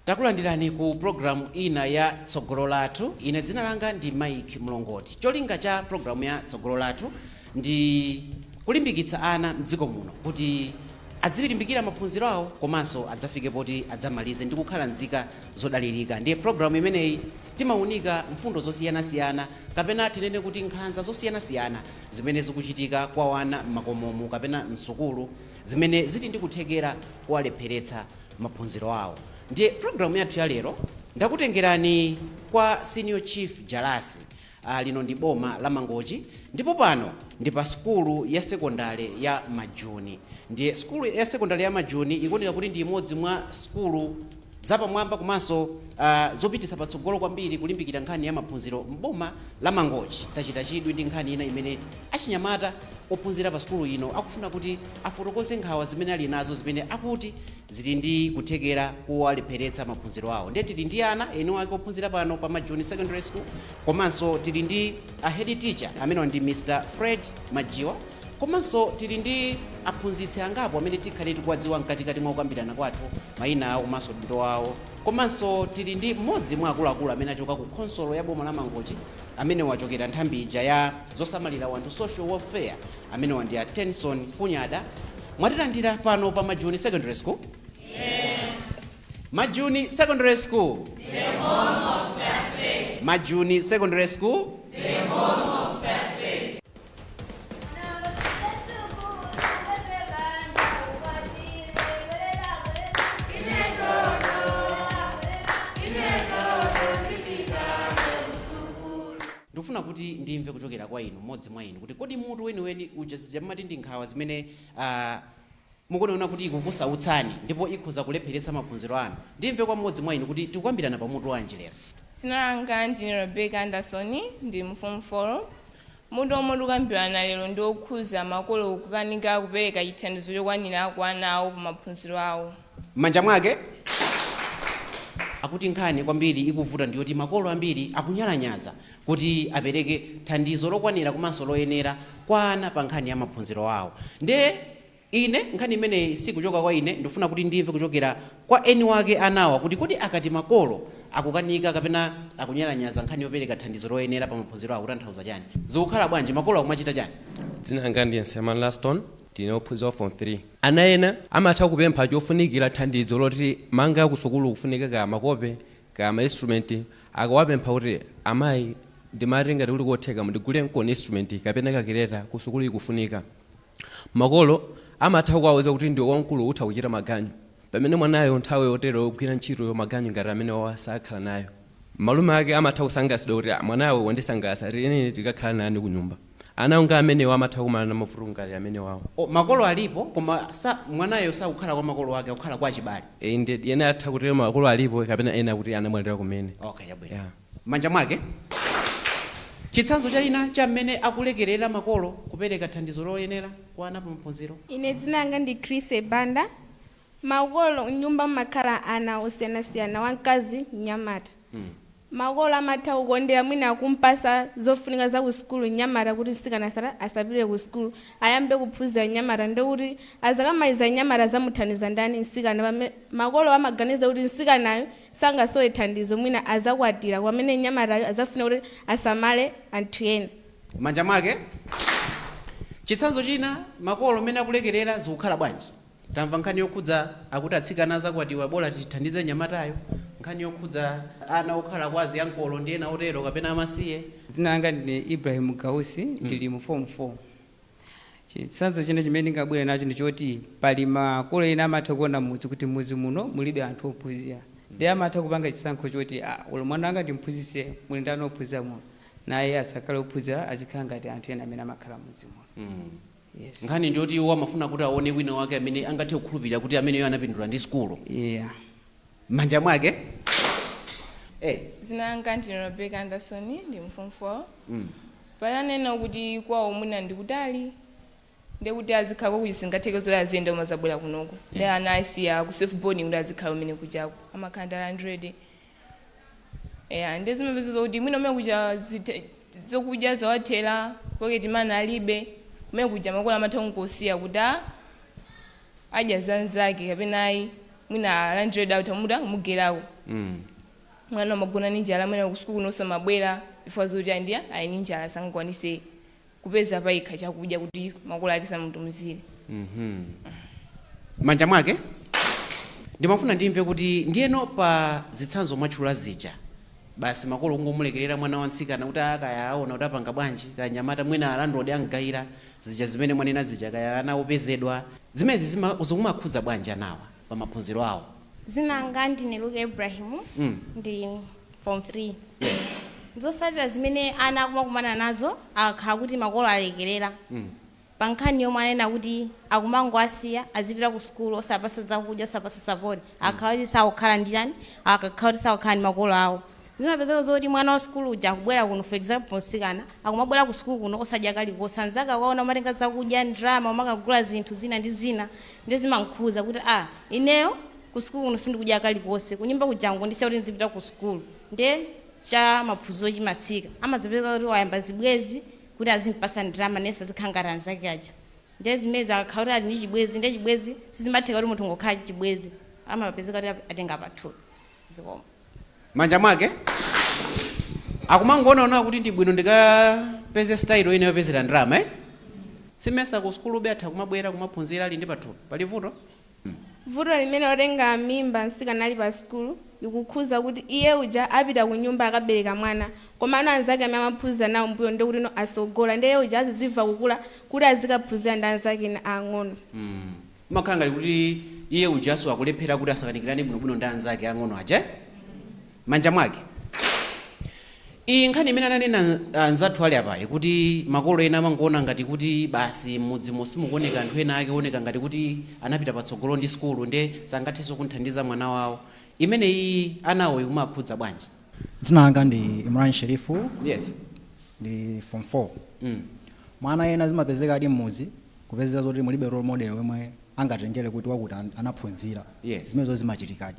Takulandirani ku programu ina ya Tsogolo Lathu. Ine dzina langa ndi Mike Mlongoti. Cholinga cha programu ya Tsogolo Lathu ndi kulimbikitsa ana mdziko muno kuti adzilimbikira maphunziro awo komanso adzafike poti adzamalize ndi kukhala nzika zodalirika. Ndiye programu imeneyi timawunika mfundo zosiyanasiyana, kapena tinene kuti nkhanza zosiyanasiyana zimene zikuchitika kwa wana m'makomomu kapena msukulu, zimene zili ndi kuthekera kuwalepheretsa maphunziro awo. Ndiye programu yathu ya lero ndakutengerani kwa Senior Chief Jalasi. Lino ndi boma la Mangochi, ndipo pano ndi pa sukulu ya sekondale ya Majuni. Ndiye sukulu ya sekondale ya Majuni ikuoneka kuti ndi imodzi mwa sukulu zapamwamba komanso zopititsa patsogolo kwambiri kulimbikira nkhani ya maphunziro mboma la Mangochi. Tachita chidwi ndi nkhani ina imene achinyamata ophunzira pa sukulu ino akufuna kuti afotokoze nkhawa zimene ali nazo, zimene akuti zili ndi kuthekera kuwalepheretsa maphunziro awo. Ndiye tili ndi ana eni ake ophunzira pano pa Majuni Secondary School, komanso tili ndi a head teacher amene ndi Mr Fred Majiwa, komanso tili ndi aphunzitsi angapo amene tikhale tikuwadziwa mkatikati mwa kukambirana kwathu mayina awo komanso udindo wawo, komanso tili ndi mmodzi mwa akuluakulu amene achoka ku khonsolo ya boma la Mangochi, amene wachokera nthambi ija ya zosamalira wanthu, social welfare, amene ndi a Tenson Kunyada. Mwatilandira pano pa Majuni Secondary School. Yes. Majuni Secondary School, the home of success. Majuni Secondary School, the home of success. Ndikufuna kuti ndimve kuchokera kwa inu, mmodzi mwa inu, kuti kodi mutu weniweni uja zijamati ndi nkhawa zimene mukuona kuti ikukusautsani ndipo ikhoza kulepheretsa maphunziro anu. Ndimve kwa mmodzi mwa inu kuti tikukambirana pa mutu wanji lero. Dzina langa ndine Rebecca Anderson, ndi mu Form 4. Mutu omwe tikukambirana lero ndi okhuza makolo kukanika kupereka chithandizo chokwanira kwa ana awo pa maphunziro awo. M'manja mwake. Akuti nkhani kwambiri ikuvuta ndiyoti makolo ambiri akunyalanyaza kuti apereke thandizo lokwanira komanso loyenera kwa ana pa nkhani ya maphunziro awo. Ndiye ine nkhani imeneyi sikuchoka kwa ine, ndifuna kuti ndimve kuchokera kwa eni wake anawa kuti kodi akati makolo akukanika kapena akunyalanyaza nkhani yopereka thandizo loyenera pa maphunziro awo, kutanthauza chani? Zikukhala bwanji? Makolo akumachita chani? Dzina langa ndi Nseman Laston, ndine ophunzira wa Form 3. Ana ena amatha kupempha chofunikira thandizo loti manga kusukulu kufunika ka makope ka ma instrument. Akawapempha kuti, "Amayi, ndimati ngati kuli kotheka mundigule mkoni instrument kapena calculator, kusukulu ikufunika," makolo amatha kuwawuza kuti, "Ndiwe wamkulu, utha kuchita maganyu," pamene mwanayo nthawi yotero yogwira ntchito maganyu ngati amene wawa sakhala nayo. Malume ake amatha kusangalatsidwa kuti, "Ah, mwanawe wandisangalatsa, ine tikakhala nani ku nyumba." Ana onga amenewo amatha kumana na mavuto ngati amene wawo. O, makolo alipo koma mwanayo sakukhala kwa makolo ake, akukhala kwa achibale. Inde, ena atha kuti makolo alipo kapena ena kuti anamwalira kumene. Okay, chabwino. Yeah. Manja mwake. Chitsanzo china cha mmene akulekerera makolo kupereka thandizo loyenera kwa ana pa maphunziro. Ine dzina langa ndi Christe Banda. Makolo, mnyumba mmakhala ana osiyanasiyana, wamkazi, mnyamata. Makolo amatha kukondera, mwina kumpasa zofunika za ku sukulu mnyamata, kuti msikana asapite ku sukulu, ayambe kuphunzira mnyamata, ndikuti azakamaliza mnyamata azamuthandiza ndani? Msikana. Makolo amaganiza kuti msikanayo sangasowe thandizo, mwina azakwatira, pamene mnyamatayo azafuna kuti asamale anthu ena. Manja mwake. Chitsanzo china, makolo mmene akulekerera, zikukhala bwanji? Tamva nkhani yokhudza akuti atsikana azakwatiwa, bola tithandize nyamatayo, nkhani yokhudza ana okhala kwa aziyankolo ndi ena otero kapena amasiye. Dzina langa ndine Ibrahim Gausi, ndili mu Form 4. Chitsanzo china chimene ndingabwere nacho ndichoti pali makolo ena amatha kuona mudzi kuti mudzi muno mulibe anthu ophunzira, ndiye amatha kupanga chisankho choti, "Ah, ulo mwana wanga ndimphunzitse, muli ndani ophunzira muno?" Naye asakhale ophunzira, azikhala ngati anthu ena amene amakhala mudzi muno. Yes. Nkhani ndiyoti iwo amafuna kuti aone wina wake amene angathe kukhulupirira kuti ameneyo anapindula ndi sukulu. Manja mwake. Zina langa ndine Rebecca Anderson, ndi m'form 4. Pananena kuti kwawo mwina ndikutali, ndekuti azikhala kuti zingatheke zoti aziyenda koma zabwera kunoko, ndi ana asiya ku safe boarding kuti azikhala umene kuchako amakhala ndi 100. Eya, ndi zimapeza zokuti mwina umene kuja zokudya zawathera, pocket money alibe, kumene kuja makolo amatha kungosiya kuti adya zanzake kapena ayi, mwina 100 autamuta mugerako. Mwana amagona ndi njala, mwina kusuku kuno samabwera ifwa zoti andiya ali ndi njala, sangakwanise kupeza payekha chakudya kuti makolo ake samutumizire. Manja mwake. Ndimafuna ndimve kuti ndiyeno pa zitsanzo mwatchula zija, basi makolo kungomulekerera mwana wamtsikana kuti akaya aona kuti apanga bwanji, kaya nyamata mwina alandlord angayira zija zimene mwanena zija, kaya ana opezedwa, zimenezi zikumakhudza bwanji anawa pa maphunziro awo? Zina langa ndine Luka Ibrahimu. Ndi form 3. Zotsatira zimene ana akumakumana nazo akakhala kuti makolo alekerera pa nkhani yomwe anena kuti akumangoasiya azipita ku sukulu osapasa zakudya, osapasa support, akakhala kuti sakukhala ndi chani, akakhala kuti sakukhala ndi makolo awo, zimapezeka zoti mwana wa sukulu uja akubwera kuno, for example mtsikana akumabwera ku sukulu kuno osadya kalikonse, anzake akaona umatenga zakudya, ndalama, umakagula zinthu zina ndi zina, ndi zimankhuza kuti a ineyo ku sukulu kuno sindikudya kalikonse, kunyumba kujango ndisiya kuti ndizipita ku sukulu, nde cha maphunziro chimatsika. Amadzapeza kuti wayamba zibwezi kuti azimpasa ndalama, nenso azikhala ngati anzake aja. Ndiye zimene akakhala kuti ali ndi chibwezi, ndiye chibwezi sizimatheka kuti munthu ngokhala chibwezi, amapezeka kuti atenga pathupi. Zikomo. Manja mwake. Akumangoona kuti ndi bwino ndikapeze style ine yopezera ndalama, eh? Simesa ku sukulu be atha kumabwera kumaphunzira ali ndi pathupi, pali vuto? Vuto limene otenga mimba mtsikana ali pa sukulu likukhuza kuti iye uja apita ku nyumba akabereka mwana, koma ana anzake amene amaphunzira nawo mbuyo ndikuti no asogola, ndiye iye uja azizimva kukula kuti azikaphunzira ndi anzake ena ang'ono. Makhala ngati kuti iye ujaso akulephera kuti asakanikirane bwinobwino ndi anzake ang'ono aja, eh? Manja mwake. Iyi nkhani imene ananena anzathu ali apayi kuti makolo ena amangoona ngati kuti basi m'mudzimo simukuoneka anthu ena ake oneka ngati kuti anapita patsogolo ndi sukulu, nde sangathenso kunthandiza mwana wawo, imeneyi anawo ikumakhudza bwanji? Dzina langa ndi Imran Sherifu. Ndi form 4. Mwana ena zimapezeka adi mmudzi kupezeka zoti mulibe role model yomwe angatengere kuti wakuti anaphunzira. Zimenezo zimachitikadi.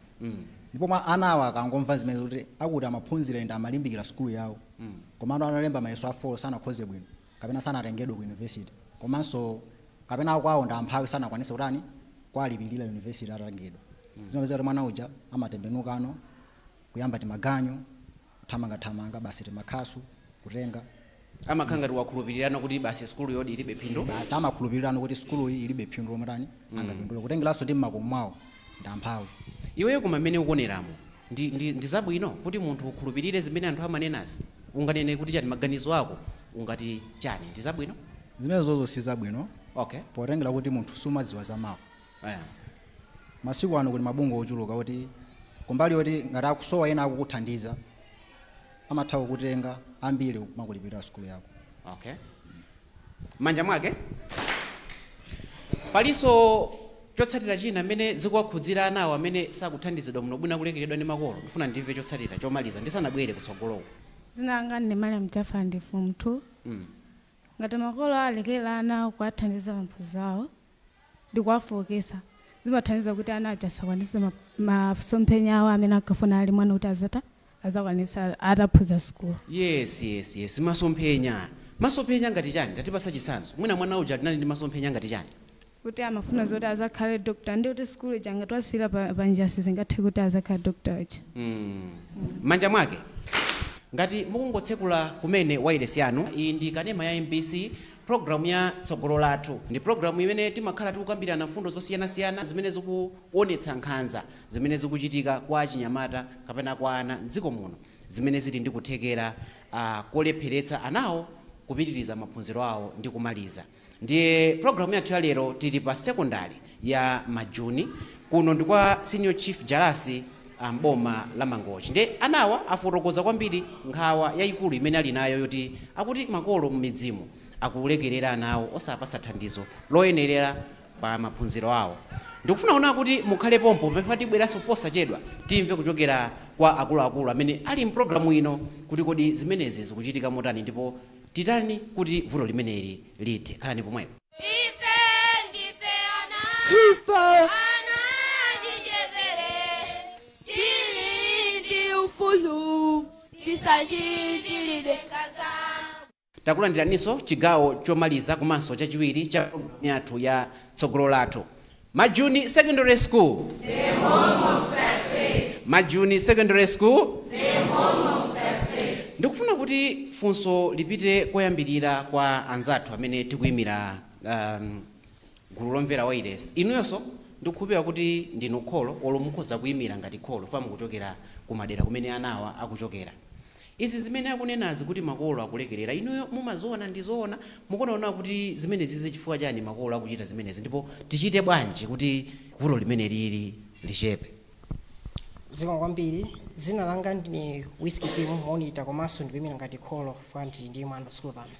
Ndipo mwa anawa akangomva zimene kuti akuti amaphunzira ende amalimbikira sukulu yawo, komano analemba mayeso a 4 sanakhoze bwino kapena sanatengedwe ku university, komanso kapena akwawo ndi amphawi, sanakwanise kutani, kwalipirira university atengedwa, zimapezeka kuti mwana uja amatembenukano kuyamba timaganyu, kuthamangathamanga basi, timakhasu kutenga. Amakhala ngati wakhulupirirana kuti basi sukulu yodi ilibe phindu. Basi, amakhulupirirana kuti sukulu iyi ilibe phindu lomwe tani, angapindule, kutengeranso ndi mmakomo mwawo ndi amphawi. Iweyo koma mmene ukuoneramo ndi zabwino kuti munthu ukhulupirire zimene anthu amanenazi? Unganene kuti chani? Maganizo ako ungati chani? Ndi zabwino? Zimenezozo si zabwino, potengera kuti munthu sumadziwa zamawa. Masiku ano kuli mabungwe ochuluka kuti kumbali yoti ngati akusowa ena akukuthandiza, amatha kukutenga ambiri kumakulipirira sukulu yako. Okay, manja mwake. Palinso chotsatira china amene zikuwakhudzira anawo amene sakuthandizidwa muno bwino, akulekeredwa ndi makolo? Ndifuna ndimve chotsatira chomaliza ndisanabwere kutsogoloko. Dzina langa ndi Mariam Jafar, ndi form 2. Ngati makolo alekera ana kuwathandiza maphunziro awo ndi kuwafowokesa, zimathandiza kuti ana aja asakwanise masomphenya awo amene ankafuna ali mwana kuti azakwanisa ataphunzira sukulu. Yes, masomphenya ngati chani? Tatipasa chitsanzo. Mwina mwana uja tinali ndi masomphenya ngati chani? Kuti amafuna zoti azakhale doctor, ndi kuti sukulu ija ngati wasiyira panjira sizingathe kuti azakhale doctor uja. Manja mwake. Ngati mukungotsekula kumene wailesi yanu, iyi ndi kanema ya MBC, programu ya Tsogolo Lathu. Ndi programu imene timakhala tikukambirana mfundo zosiyanasiyana zimene zikuonetsa nkhanza zimene zikuchitika kwa achinyamata kapena kwa ana mdziko muno, zimene zili ndi kuthekera kolepheretsa anawo kupitiriza maphunziro awo ndi kumaliza. Ndiye programu yathu ya lero tili pa sekondari ya Majuni. Kuno ndi kwa Senior Chief Jalasi. mboma la Mangochi. Nde anawa afotokoza kwambiri nkhawa yayikulu imene ali nayo yoti akuti makolo m'midzimu akulekerera anawo osapasa thandizo loyenerera pa maphunziro awo. Ndikufuna kuona kuti mukhale pompo pamene tibweranso posachedwa timve kuchokera kwa akuluakulu amene ali mpulogalamu ino kuti kodi zimenezi zikuchitika motani ndipo titani kuti vuto limeneli lithe. Khalani pomwepo. Ife ana achichepere tili ndi ufulu tisachitiridwe nkhanza. Takulandiraninso chigawo chomaliza komanso chachiwiri cha programu yathu ya Tsogolo Lathu. Majuni Secondary School, The home of success. Majuni Secondary School, The home of success. Ndikufuna kuti funso lipite koyambirira kwa anzathu amene tikuyimira gulu lomvera wailesi. Inuyonso ndikukhulupirira kuti ndinu kholo olo mukhoza kuyimira ngati kholo fa mukuchokera kumadera kumene anawa akuchokera. Izi zimene akunenazi kuti makolo akulekerera, inuyo mumaziona ndizoona? Mukunaona kuti zimenezi zichifukwa chani makolo akuchita zimenezi ndipo tichite bwanji kuti vuto limene lili lichepe? Zikomo kwambiri. Dzina langa ndine Whisky Kim, monitor, komanso ndikuyimira ngati kholo fa ndili ndi mwana pasukulu pano.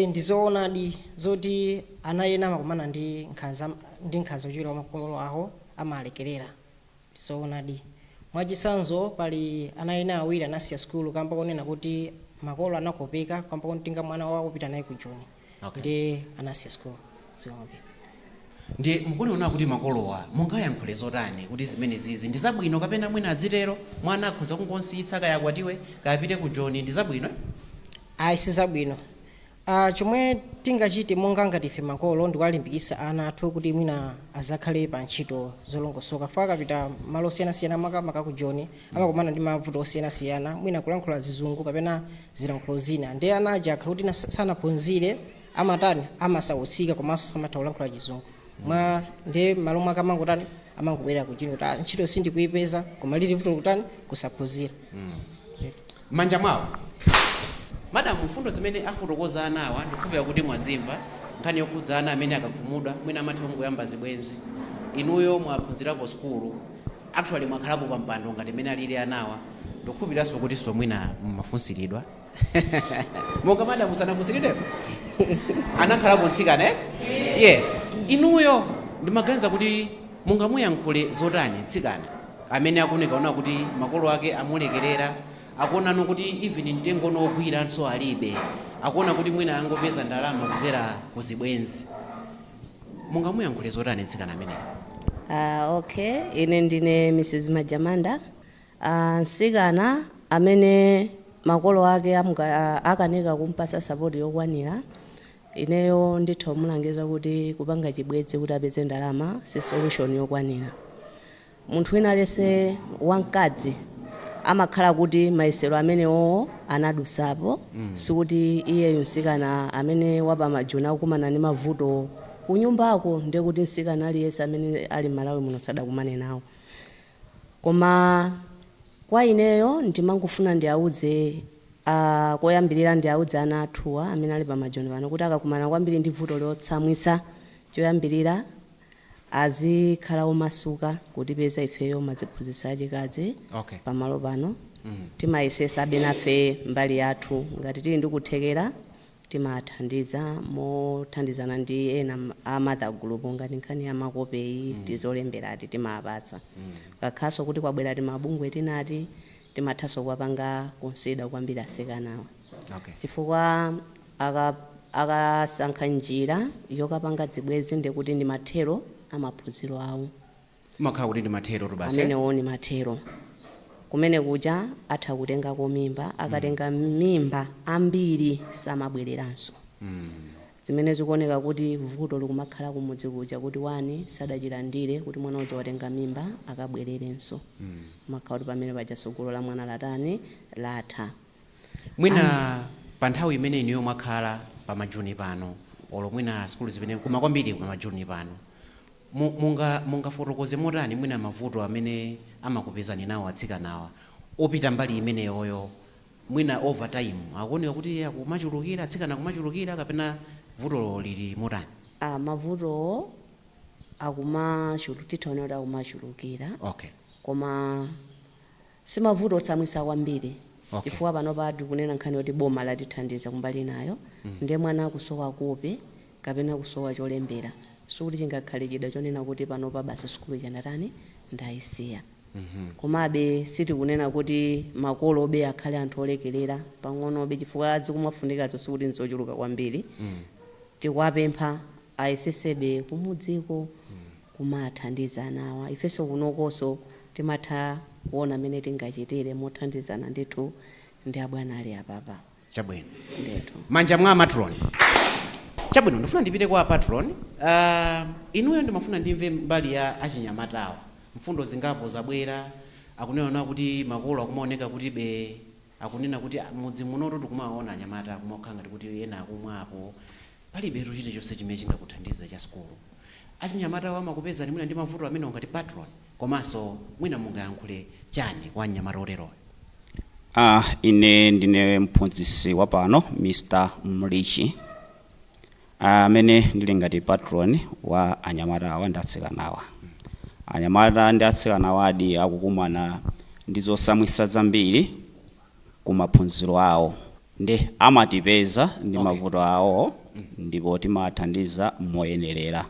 Ndizoonadi zoti ana ena amakumana ndi nkhanza kuchokera kwa makolo awo, amalekerera. Ndizoonadi. Mwachitsanzo, pali ana ena awiri anasiya sukulu kamba konena kuti makolo anakopeka kamba kontenga mwana wawo kupita naye ku Joni. Ndi anasiya sukulu. Zikomo kwambiri. Ndi mukuliona kuti makolowa mungayankhule zotani kuti zimenezizi ndi zabwino kapena mwina adzitero, mwana akhoza kungonsiyitsa kaya akwatiwe kaya apite ku Joni, ndi zabwino, eh? Ayi, sizabwino. Chomwe tingachite monga ngati ife makolo ndikuwalimbikitsa ana athu kuti mwina azakhale pa ntchito zolongosoka. Fa akapita malo osiyanasiyana, makamaka ku Joni, amakumana ndi mavuto osiyanasiyana, mwina kulankhula zizungu kapena zilankhulo zina, ndi ana aja akhala kuti sanaphunzire amatani, amasautsika, komanso samatha kulankhula chizungu mwa ndi malo mwake amangotani, amangobwerera ku Joni kuti, "Ah, ntchito sindikuyipeza," koma lili vuto kutani, kusaphunzira. M'manja mwawo, madamu, mfundo zimene afotokoza anawa ndikukhulupirira kuti mwazimva. Nkhani yokhudza ana amene akakhumudwa mwina amatha kungoyamba zibwenzi. Inuyo mwaphunzirapo sukulu, actually mwakhalapo pa mpando ngati imene alili anawa, ndikukhulupiriranso kuti so mwina mumafunsiridwa monga madamu sanafunsiridwepo, anakhalapo mtsikana, eh? Yes. Inuyo ndimaganiza kuti mungamuyankhule zotani mtsikana amene akuoneka kuti makolo ake amulekerera, akuonano kuti even mtengo wogwiranso alibe, akuona kuti mwina angopeza ndalama kudzera ku zibwenzi? Mungamuyankhule zotani mtsikana ameneyo? Okay, ine ndine Mrs Majamanda. Mtsikana amene makolo ake akanika kumpasa support yokwanira, ineyo nditha kumulangiza kuti kupanga chibwenzi kuti apeze ndalama si solution yokwanira. Munthu wina aliyense wamkazi amakhala kuti mayesero amenewo anadusapo. Sikuti iyeyu mtsikana amene wapamajuni akukumana ndi mavuto kunyumbako ndekuti mtsikana aliyense amene ali m'Malawi muno sadakumane nawo. Koma kwa ineyo ndimangofuna ndiauze, koyambirira ndiauze ana athuwa amene ali pamajoni pano kuti akakumana kwambiri ndi vuto lotsamwitsa, choyambirira azikhala omasuka kutipeza ifeyo maziphunzitsi achikazi pamalo pano. Timayesesa nafe mbali yathu, ngati tili ndi kuthekera timathandiza mothandizana ndi ena a mother group, ngati nkhani ya makopeyi tizolemberati timapatsa. Kakhaso kuti kwabwera timabungwe tinati timathanso kuwapanga consider kwambiri asikanawa, chifukwa akasankha njira yokapanga zibwenzi ndikuti ndi mathero amaphunziro awo. Makhala kuti ndi mathero tu basi, eh? Amenewo ni mathero. Kumene kuja atha kutengako mimba, akatenga mimba ambiri samabwereranso. Zimene zikuoneka kuti vuto likumakhala kumudzi kuja kuti wani sadachilandire kuti mwana uja watenga mimba akabwererenso. Makhala kuti pamene paja tsogolo la mwana latani, latha. Mwina pa nthawi imene inuyo mwakhala pa majuni pano, olo mwina sukulu zimene koma kwambiri pa majuni pano, mungafotokoze motani mwina mavuto amene amakupezani nawo atsikanawa opita mbali imeneyoyo? Mwina over time akuoneka kuti akumachulukira, atsikana akumachulukira, kapena vuto lili motani? Ah, mavutowo tithaona kuti akumachulukira. Koma Simavuto otsamwisa kwambiri, chifukwa pano pati kunena nkhani yoti boma latithandiza kumbali nayo. Ndiye mwana akusowa kope kapena kusowa cholembera, sikuti chingakhale chida chonena kuti panopa basi sukulu chanatani, ndayisiya. Komabe sitikunena kuti makolo obe akhale anthu olekerera pang'onobe, chifukwa zikumafunikazo sikuti nzochuluka kwambiri. Tikuwapempha ayesesebe kumudziko kumathandiza anawa. Ifenso kunokonso timatha kuona mmene tingachitire mothandizana ndithu ndi abwana ali apapa. Chabwino. Ndithu. Manja mwa matron. Chabwino, ndifuna ndipite kwa patron. Inuyo ndimafuna ndimve mbali ya achinyamatawa. Mfundo zingapo zabwera, akunena nawo kuti makolo akumaoneka kuti be akunena kuti, "Ah, mudzi munoto tikumaona anyamata akumakhala ngati kuti ena akumwapo, palibe chilichonse chimene chingakuthandiza cha sukulu." Achinyamatawa amakupezani mwina ndi mavuto amene ngati patron, komanso mwina mungayankhule chani kwa anyamata oteroyo? Ine ndine mphunzitsi wa pano, Mr Mlichi, amene ndili ngati patron wa anyamatawa ndi atsikanawa. Anyamata ndi atsikanawa adi akukumana ndi zosamwitsa zambiri ku maphunziro awo, ndi amatipeza ndi mavuto awo, ndipo timathandiza moyenerera.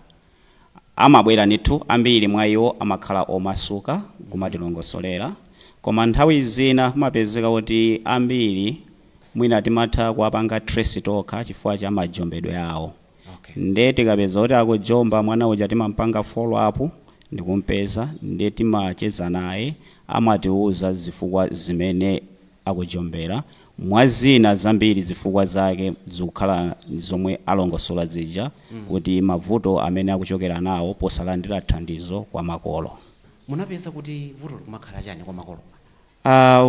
Amabwera ndithu, ambiri mwa iwo amakhala omasuka kumatilongosolera, koma nthawi zina kumapezeka kuti ambiri mwina timatha kuwapanga trace tokha chifukwa cha majombedwe awo. Nde tikapeza kuti akujomba mwana uja, timampanga follow up ndikumpeza, nde timacheza naye, amatiuza zifukwa zimene akujombera. Mwa zina zambiri, zifukwa zake zikukhala zomwe alongosola zija, kuti mavuto amene akuchokera nawo posalandira thandizo kwa makolo. Munapeza kuti vuto likumakhala chani kwa makolo?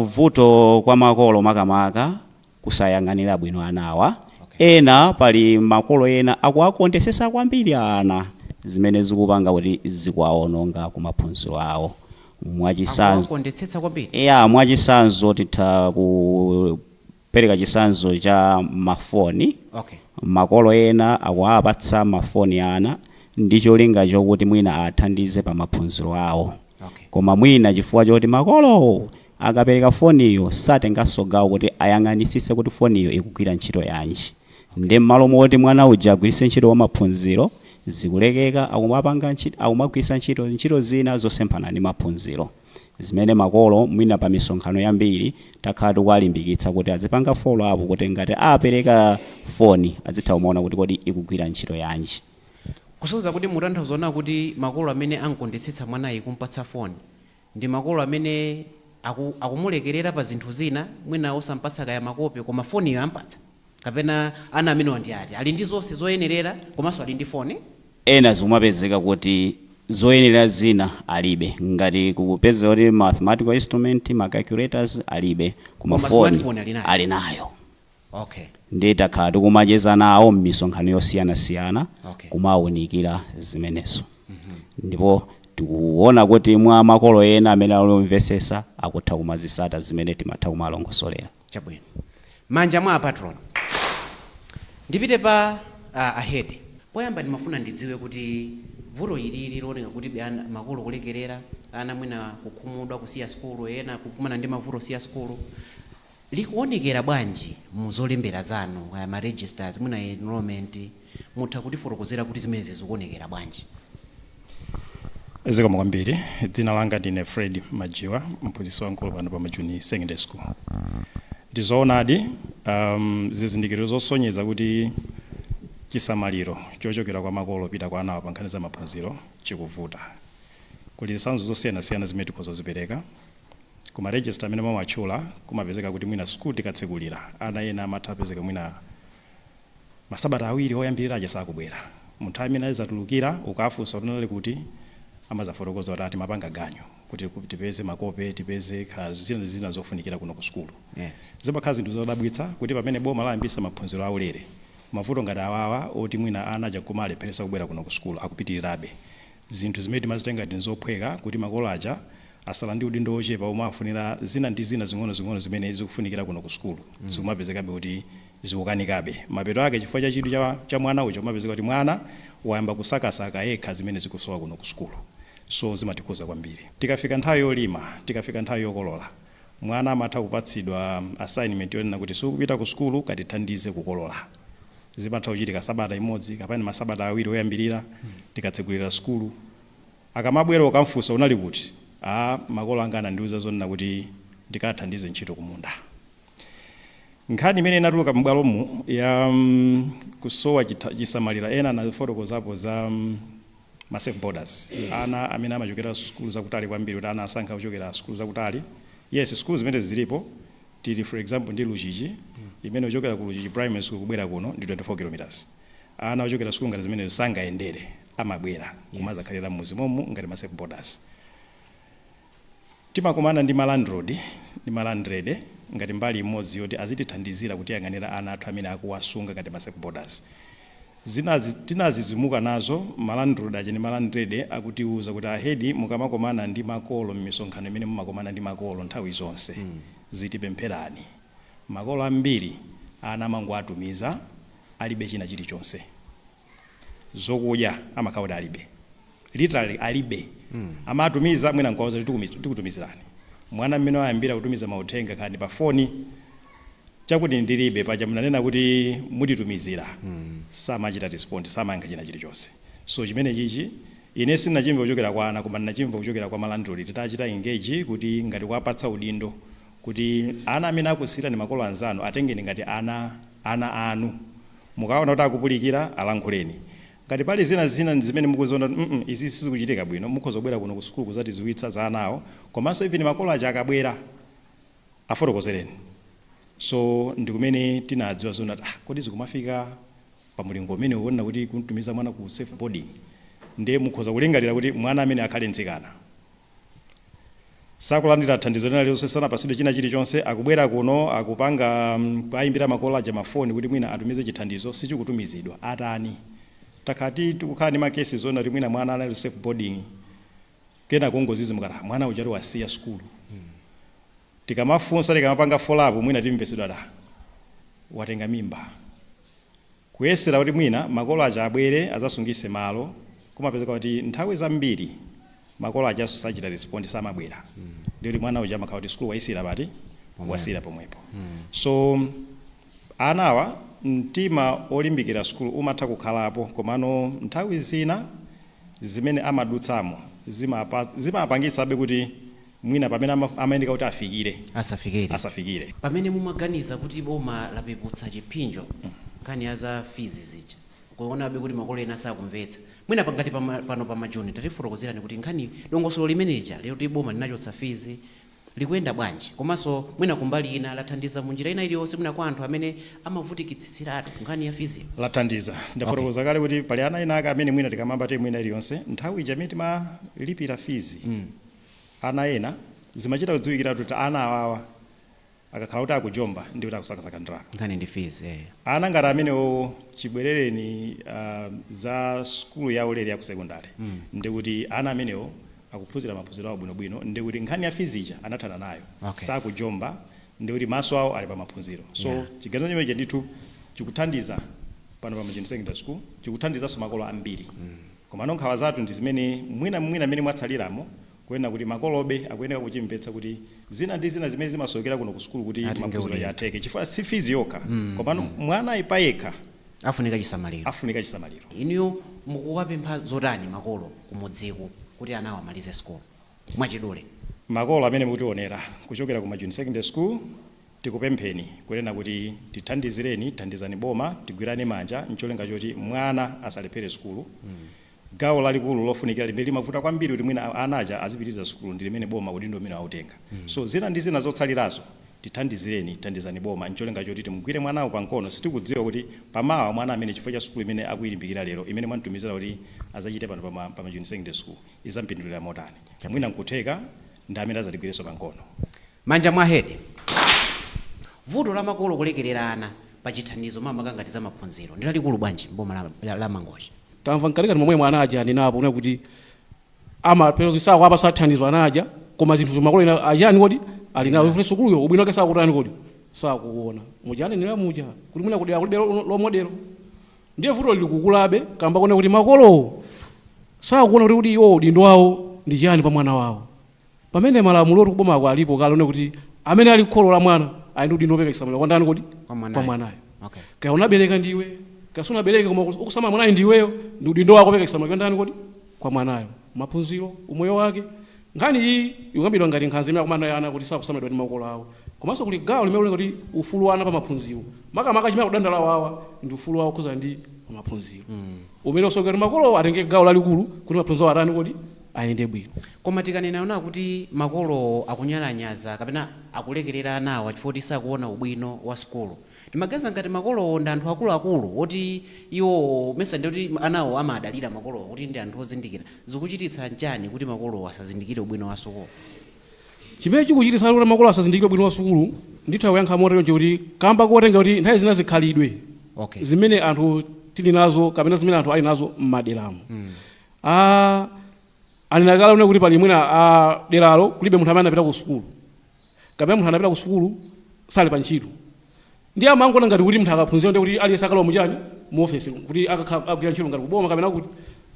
Vuto kwa makolo makamaka kusayang'anira bwino anawa. Ena, pali makolo ena akuwakondesesa kwambiri ana, zimene zikupanga kuti zikuwaononga ku maphunziro awo. Mwachisanzo, Akuwakondetsetsa kwambiri? Ya, mwachisanzo titha kupereka chisanzo cha mafoni. Makolo ena akuwapatsa mafoni ana ndi cholinga chokuti mwina athandize pa maphunziro awo, koma mwina chifukwa choti makolowo akapereka foniyo satenganso gawo kuti ayang'anisise kuti foniyo ikugwira ntchito yanji, ndi m'malo moti mwana uja agwiritse ntchito wa maphunziro, zikulekeka, akumapanga ntchito, akumagwiritsa ntchito ntchito zina zosemphana ndi maphunziro, zimene makolo mwina pa misonkhano yambiri takhala tikuwalimbikitsa kuti azipanga follow up, kuti ngati apereka foni azitha kumaona kuti kodi ikugwira ntchito yanji. Kusonyeza kuti mutanthauza kuti makolo amene ankondetsetsa mwanayi kumpatsa foni ndi makolo amene akumulekerera pa zinthu zina, mwina osampatsa kaya makope, koma foniyo ampatsa, kapena ana amenewa ndi ati ali ndi zonse zoyenerera komanso ali ndi foni? Ena zikumapezeka kuti zoyenera zina alibe, ngati kupeza kuti mathematical instrument, ma calculators alibe, koma Koma foni smartphone ali nayo. Ali nayo. Ndi takhala tikumacheza nawo m'misonkhano yosiyanasiyana, kumawunikira zimenezo, ndipo tikuona kuti mwa makolo ena amene alomvesesa akutha kumazisata zimene timatha kumalongosolera. Chabwino, manja mwa patron. Ndipite pa a head. Poyamba ndimafuna ndidziwe kuti vuto ilili looneka kuti be makolo kulekerera ana, mwina kukhumudwa, kusiya sukulu, ena kukumana ndi mavuto kusiya sukulu, likuonekera bwanji mu zolembera zanu, kaya ma registers, mwina enrollment? Mutha kutifotokozera kuti zimenezi zikuonekera bwanji? Zikomo kwambiri. Dzina langa ndine Fred Majiwa, mphunzitsi wamkulu pano pa Majuni Secondary School. Ndizoonadi, zizindikiro zosonyeza kuti chisamaliro chochokera kwa makolo pita kwa anawa pa nkhani za maphunziro chikuvuta, kuli zitsanzo zosiyanasiyana zimene tikhoza kuzipereka. Kuma register amene mwawatchula, kumapezeka kuti mwina school tikatsekulira, ana ena amatha apezeka mwina masabata 2 oyambirira aja sakubwera. Munthu amene azatulukira, ukafunsa kuti unali kuti, amazafotokoza kuti ati mapanga ganyo kuti tipeze makope, tipeze kha zina ndi zina zofunikira kuno ku sukulu. Zimakhala zinthu zodabwitsa kuti pamene boma layambisa maphunziro aulere, mavuto ngati awawa oti mwina ana aja kumalepheresa kubwera kuno ku sukulu akupitirirabe. Zinthu zimene timazitenga ngati nzophweka, kuti makolo aja asala ndi udindo wochepa omwe afunira zina ndi zina zing'onozing'ono zimene zikufunikira kuno ku sukulu, zikumapezekabe kuti zikukanikabe. Mapeto ake, chifukwa cha chidwi cha mwana uja, kumapezeka kuti mwana wayamba kusakasaka yekha zimene zikusowa kuno ku sukulu. So zimatikhuza kwambiri. Tikafika nthawi yolima, tikafika nthawi yokolola, Mwana amatha kupatsidwa assignment yonena kuti sukupita ku sukulu, katithandize kukolola. Zimatha kuchitika sabata imodzi kapena masabata 2 oyambirira tikatsegulira sukulu. Akamabwera ukamfunsa, "Unali kuti?" "A, makolo anga anandiuza zonena kuti ndikathandize ntchito kumunda." Nkhani imene inatuluka m'bwalomu ya kusowa chisamaliro, ena anafotokozapo za ma safe boarders. Ana amene amachokera sukulu zakutali kwambiri, kuti ana asankha kuchokera sukulu zakutali. Yes, sukulu zimene zilipo, tili for example ndi Luchichi, imene uchokera ku Luchichi Primary School kubwera kuno ndi 24 kilometers. Ana ochokera sukulu ngati zimenezo sangayendere, amabwera kumazakhalira mmuzi momu ngati ma safe boarders. Timakumana ndi ma landlord ndi ma landlady ngati mbali imodzi yoti azitithandizira kutiyang'anira ana athu amene akuwasunga ngati ma safe boarders. Zinazi tinazizimuka nazo, ma landlord aja ndi ma landlady akutiuza kuti, "Ahedi, mukamakomana ndi makolo m'misonkhano imene mumakomana ndi makolo nthawi zonse, zitipempherani. Makolo ambiri ana amangoatumiza alibe china chilichonse, zokudya amakhala kuti alibe, literally alibe. Amatumiza mwina nkawauza kuti tikutumizirani." Mwana mmene wayambira kutumiza mauthenga khani pa foni chakuti, "Ndilibe, paja munanena kuti mutitumizira," samachita respond, samayankha china chilichonse. So chimene chichi ine sindinachimva kuchokera kwa ana, koma ndinachimva kuchokera kwa ma landlord titachita engage kuti ngati kuwapatsa udindo kuti ana amene akusiyirani makolo anzanu atengeni ngati ana anu, mukaona kuti akupulikira alankhuleni. Ngati pali zina zina zimene mukuziona kuti izi sizikuchitika bwino, mukhoza kubwera kuno ku sukulu kuzatiziwitsa za anawo, komanso even makolo aja akabwera afotokozereni. So ndi kumene tinadziwa zona ah, kodi zikumafika pa mulingo umene uonena kuti kumtumiza mwana ku safe boarding? Ndiye mukhoza kulingalira kuti mwana amene akhale mtsikana sakulandira thandizo lina lililonse, sanapasidwe china chilichonse, akubwera kuno akupanga ayimbira makolo aja mafoni kuti mwina atumize chithandizo, sichikutumizidwa, atani? Takhati tikukhala ndi ma case zona kuti mwina mwana anali safe boarding, kena kungozizimukata mwana uja wasiya sukulu. Tikamafunsa, tikamapanga follow up, mwina timvetsedwa da watenga mimba. Kuyesera kuti mwina makolo aja abwere azasungise malo, kumapezeka kuti nthawi zambiri makolo ajaso sachita respond, samabwera. Ndikuti mwana uja amakhala kuti sukulu wayisira pati? Wasiyira pomwepo. So anawa mtima olimbikira sukulu umatha kukhalapo, komano nthawi zina zimene amadutsamo zimapangitsabe kuti mwina pamene amayeneka kuti afikire asafikire. Asafikire. Pamene mumaganiza kuti boma lapeputsa chipsinjo nkhani ya za fees zija, kuonabe kuti makolo ena sakumvetsa mwina pangati pano pa Majuni, tatifotokozerani kuti nkhani dongosolo limene lija lero kuti boma linachotsa fees likuyenda bwanji, komanso mwina kumbali ina lathandiza munjira ina iliyonse mwina kwa anthu amene amavutikitsitsiratu nkhani ya fees? Lathandiza. Ndafotokoza kale kuti pali ana ena ake amene mwina tikamamba term ina iliyonse, nthawi ija imene timalipira fees, ana ena zimachita kudziwikiratu kuti ana awawa akakhala kuti akujomba ndi kuti akusakasaka ndalama. Nkhani ndi fees. Ana ngati amenewo chibwerereni za sukulu ya ulere ya ku sekondari, ndikuti ana amenewo akuphunzira maphunziro awo bwinobwino, ndikuti nkhani ya fees ija anathana nayo. Sakujomba, ndikuti maso awo ali pa maphunziro. So chiganizo chimenechi ndithu chikuthandiza pano pa Majuni Secondary School, chikuthandizanso makolo ambiri. Komano nkhawa zathu ndi zimene mwina mwina amene mwatsaliramo kuyenera kuti makolobe akuyenera kuchimvetsa kuti zina ndi zina zimene zimasowekera kuno ku sukulu kuti Atenge maphunziro udindo. atheke, chifukwa si fees yokha, komano mwana ayi payekha afunika chisamaliro. Afunika chisamaliro. Inuyo mukuwapempha zotani makolo kumudziku kuti ana awo amalize sukulu, mwachidule? Makolo amene mukutionera kuchokera ku Majuni Secondary School, tikupempheni kunena kuti tithandizireni, thandizani boma, tigwirane manja ncholinga choti mwana asalephere sukulu. Gawo lalikulu lofunikira limene limavuta kwambiri kuti mwina ana aja azipitiriza sukulu ndi limene boma udindo umene autenga. So zina ndi zina zotsalirazo tithandizireni, thandizani boma ncholinga choti timugwire mwanawo pamkono. Sitikudziwa kuti pamawa mwana amene chifukwa cha sukulu imene akuyilimbikira lero, imene mwamtumizira kuti azachite pano pa Majuni Secondary School, izampindulira motani. Mwina nkutheka ndi amene azatigwirenso pamkono. Manja mwa head. Vuto la makolo kulekerera ana pa chithandizo makamaka ngati za maphunziro ndi lalikulu bwanji mboma la Mangochi? Tamva mkatikati momwe mwana aja anenapo kuna kuti amapeza sakuwapasa thandizo ana aja, koma zinthu makolo ena achani kodi ali nawo ifune sukuluyo ubwino wake sakutani kodi sakuona muja anenera muja kuti mwina kudera kulibe role model. Ndiye vuto lili kukulabe kamba kuona kuti makolowo sakuona kuti iwo udindo wawo ndi chiyani pa mwana wawo, pamene malamulo oti kubomako alipo kale one kuti Amene ali kholo la mwana ali ndi udindo wopereka chisamaliro kwa ndani kodi? Kwa mwanayo. Kwa mwanayo. Okay. Kaya unabereka ndiwe, kaya sunabereke, koma ukusamala mwanayo ndiweyo, ndi udindo wako wopereka chisamaliro kwa ndani kodi? Kwa mwanayo, maphunziro, umoyo wake. Nkhani iyi ikukambidwa ngati nkhanza imene akumana ana kuti sakusamalidwa ndi makolo awo, komanso kuli gawo limene kuti ufulu wa ana pa maphunziro, makamaka chimene akudandaula awawa ndi ufulu wawo khuza ndi maphunziro umene usokera kuti makolo atenge gawo lalikulu kuti maphunziro atani kodi? Ayende bwino. Koma tikanena ona kuti makolo akunyalanyaza kapena akulekerera anawa chifukwa kuti sakuona ubwino wa sukulu, timaganiza ngati makolowo ndi anthu akuluakulu oti iwo mesa ndi kuti anawo amadalira makolowo kuti ndi anthu ozindikira. Zikuchititsa nchani kuti makolowo asazindikire ubwino wa sukulu? Chimene chikuchititsa kuti makolo asazindikire ubwino wa sukulu, nditha kuyankha motero kuti kamba kotenga kuti nthawi zina zikhalidwe zimene anthu tili nazo kapena zimene anthu ali nazo m'maderamo. Anena kale kuti pali mwina deralo kulibe munthu amene anapita ku sukulu, kapena munthu anapita ku sukulu sali pa ntchito, ndi amangoona ngati kuti munthu akaphunzira ndi kuti aliyense akalowa muchani, mu ofesi, kuti akakhala agwira ntchito ngati kuboma kapena kuti,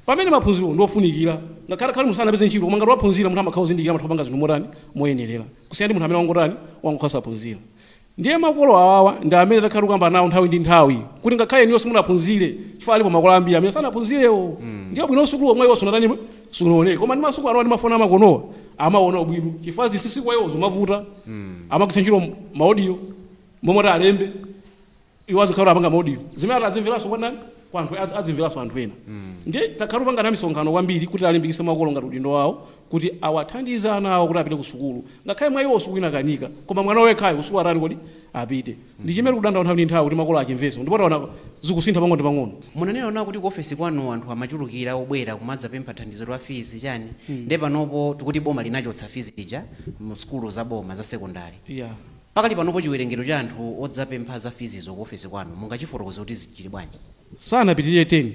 pamene maphunziro ndi ofunikira ngakhale khale munthu sanapeze ntchito, koma ngati waphunzira munthu amakhala ozindikira, amatha kupanga zinthu motani? Moyenerera, kusiyana ndi munthu amene wangotani, wangokhala saphunzira. Ndiye makolo awawa ndi amene takhala tikukamba nawo nthawi ndi nthawi kuti ngakhale inuyo simunaphunzire, chifukwa alipo makolo ambiri amene sanaphunzirewo, ndiye bwino sukulu omwe iwo sunatani, sunaoneke, koma ndi masiku ano ndi mafoni amakonowa amaona ubwino, chifukwa zinsinsi kwa iwo zimavuta. Amagwiritsa ntchito ma audio momwe alembe, iwo azikhala apanga ma audio zimene adzimveranso kwa ndani? Kwa anthu, adzimveranso anthu ena. Ndiye takhala tikupanga na misonkhano kwambiri kuti alimbikitse makolo ngati udindo wawo kuti awathandize ana awo kuti apite ku sukulu, ngakhale mwa iwo sukulu inakanika, koma mwana wekhayo kusukulu atani kodi? Apite. Ndi chimene tikudandaula nthawi ndi nthawi kuti makolo achimvenso, ndipo taona zikusintha pang'ono ndi pang'ono. Munanena ona kuti ku ofesi kwanu anthu amachulukira obwera kumadzapempha thandizo la fees chani. Ndiye panopo tikuti boma linachotsa fees ija mu sukulu za boma za sekondari. Pakali panopo chiwerengero cha anthu odzapempha za feeszo ku ofesi kwanu mungachifotokoze kuti chili bwanji? Sanapitirire 10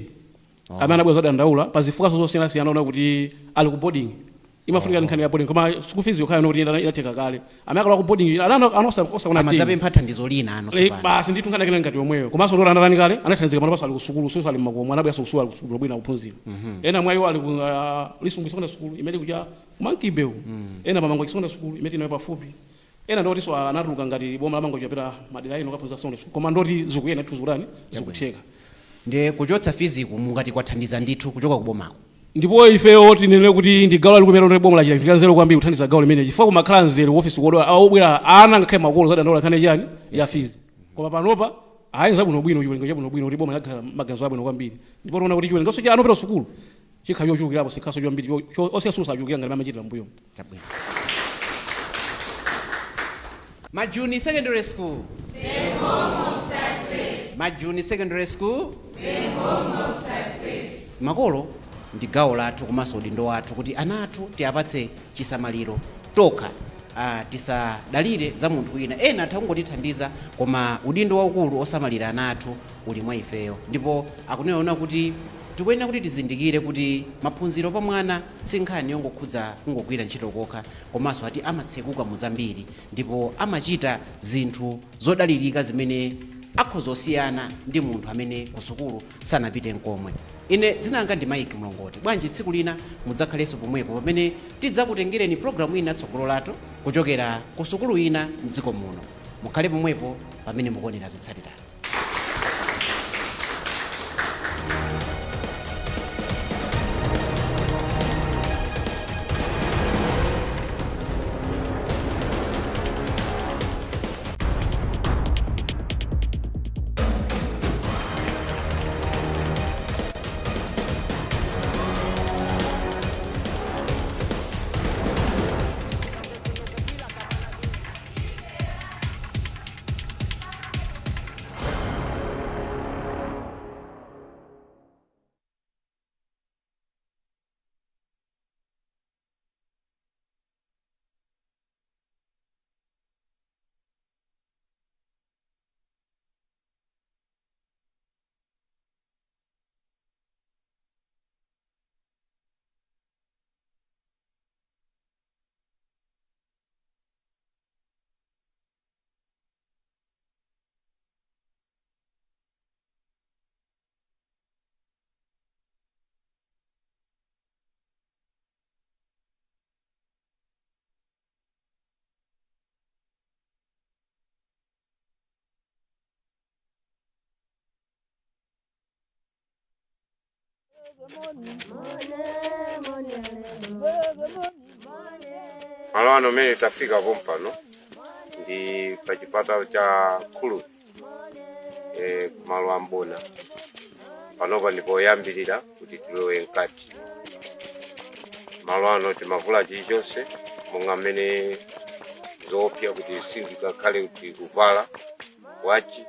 amene anabwera zadandaula pa zifukwa zosiyanasiyana, ona kuti ali ku boarding, imafunika nkhani ya boarding, koma school fees yokhayo kuti inatheka kale. Amene akalowa ku boarding osakwana 10. Amadzapempha thandizo lina ano tsopano. Basi ndithu, nkhani yake ngati yomweyo, komanso ndoti anatani kale, anathandizika, pano paso ali ku sukulu, so ali mmakomo, anabweranso kusukulu, ali ku sukulu bwino akuphunzira. Ena mwa iwo ali ku Lisungwi Secondary School imene kuja kumankibewu, ena pa Mangochi Secondary School imene inayo pafupi, ena ndotinso anatuluka ngati boma la Mangochi apita madera eno kaphunzira secondary school, koma ndoti zikuyenda ndithu, zikutani, zikutheka. Ndiye kuchotsa feesku mungati kwathandiza ndithu kuchoka kubomako? Ndipo ifeyo tinene kuti ndi gawo lalikulu limene boma lachita chinthu nzeru kwambiri kuthandiza gawo limene, chifukwa kumakhala nzeru ku ofisi kodwa obwera ana ngakhale makolo zadandaula nkhani chani? Ya fees. Koma panopa ayi, zabwinobwino, chiwerengero chabwinobwino kuti boma lakhala maganizo abwino kwambiri, ndipo tiona kuti chiwerengeronso cha ana opita sukulu chikhala chochulukirapo, sikhaso chambiri osiya sachulukira ngati amachitira mbuyo. Chabwino. Majuni Secondary School. The home of success. Majuni Secondary School. The home of success. Makolo ndi gawo lathu komanso udindo wathu kuti ana athu tiapatse chisamaliro tokha, tisadalire za munthu wina. Ena atha kungotithandiza, koma udindo waukulu osamalira ana athu uli mwa ifeyo. Ndipo akunena kuti tikuyenera kuti tizindikire kuti maphunziro pa mwana si nkhani yongokhudza kungogwira ntchito kokha, komanso ati amatsekuka mu zambiri ndipo amachita zinthu zodalirika zimene akhoza kusiyana ndi munthu amene ku sukulu sanapite nkomwe. Ine dzina langa ndi Mike Mlongoti. Bwanji tsiku lina mudzakhalenso pomwepo pamene tidzakutengereni programu ina Tsogolo Lathu kuchokera ku sukulu ina mdziko muno. Mukhale pomwepo pamene mukuonera zotsatirazi. Malo ano amene tafika pompano ndi pa chipata cha Khulupi, kumalo ambona. Panopa ndipo poyambirira kuti tilowe mkati. Malo ano timavula chilichonse monga mmene zoopsa kuti sindikakhale kuti kuvala wachi.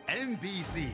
MBC.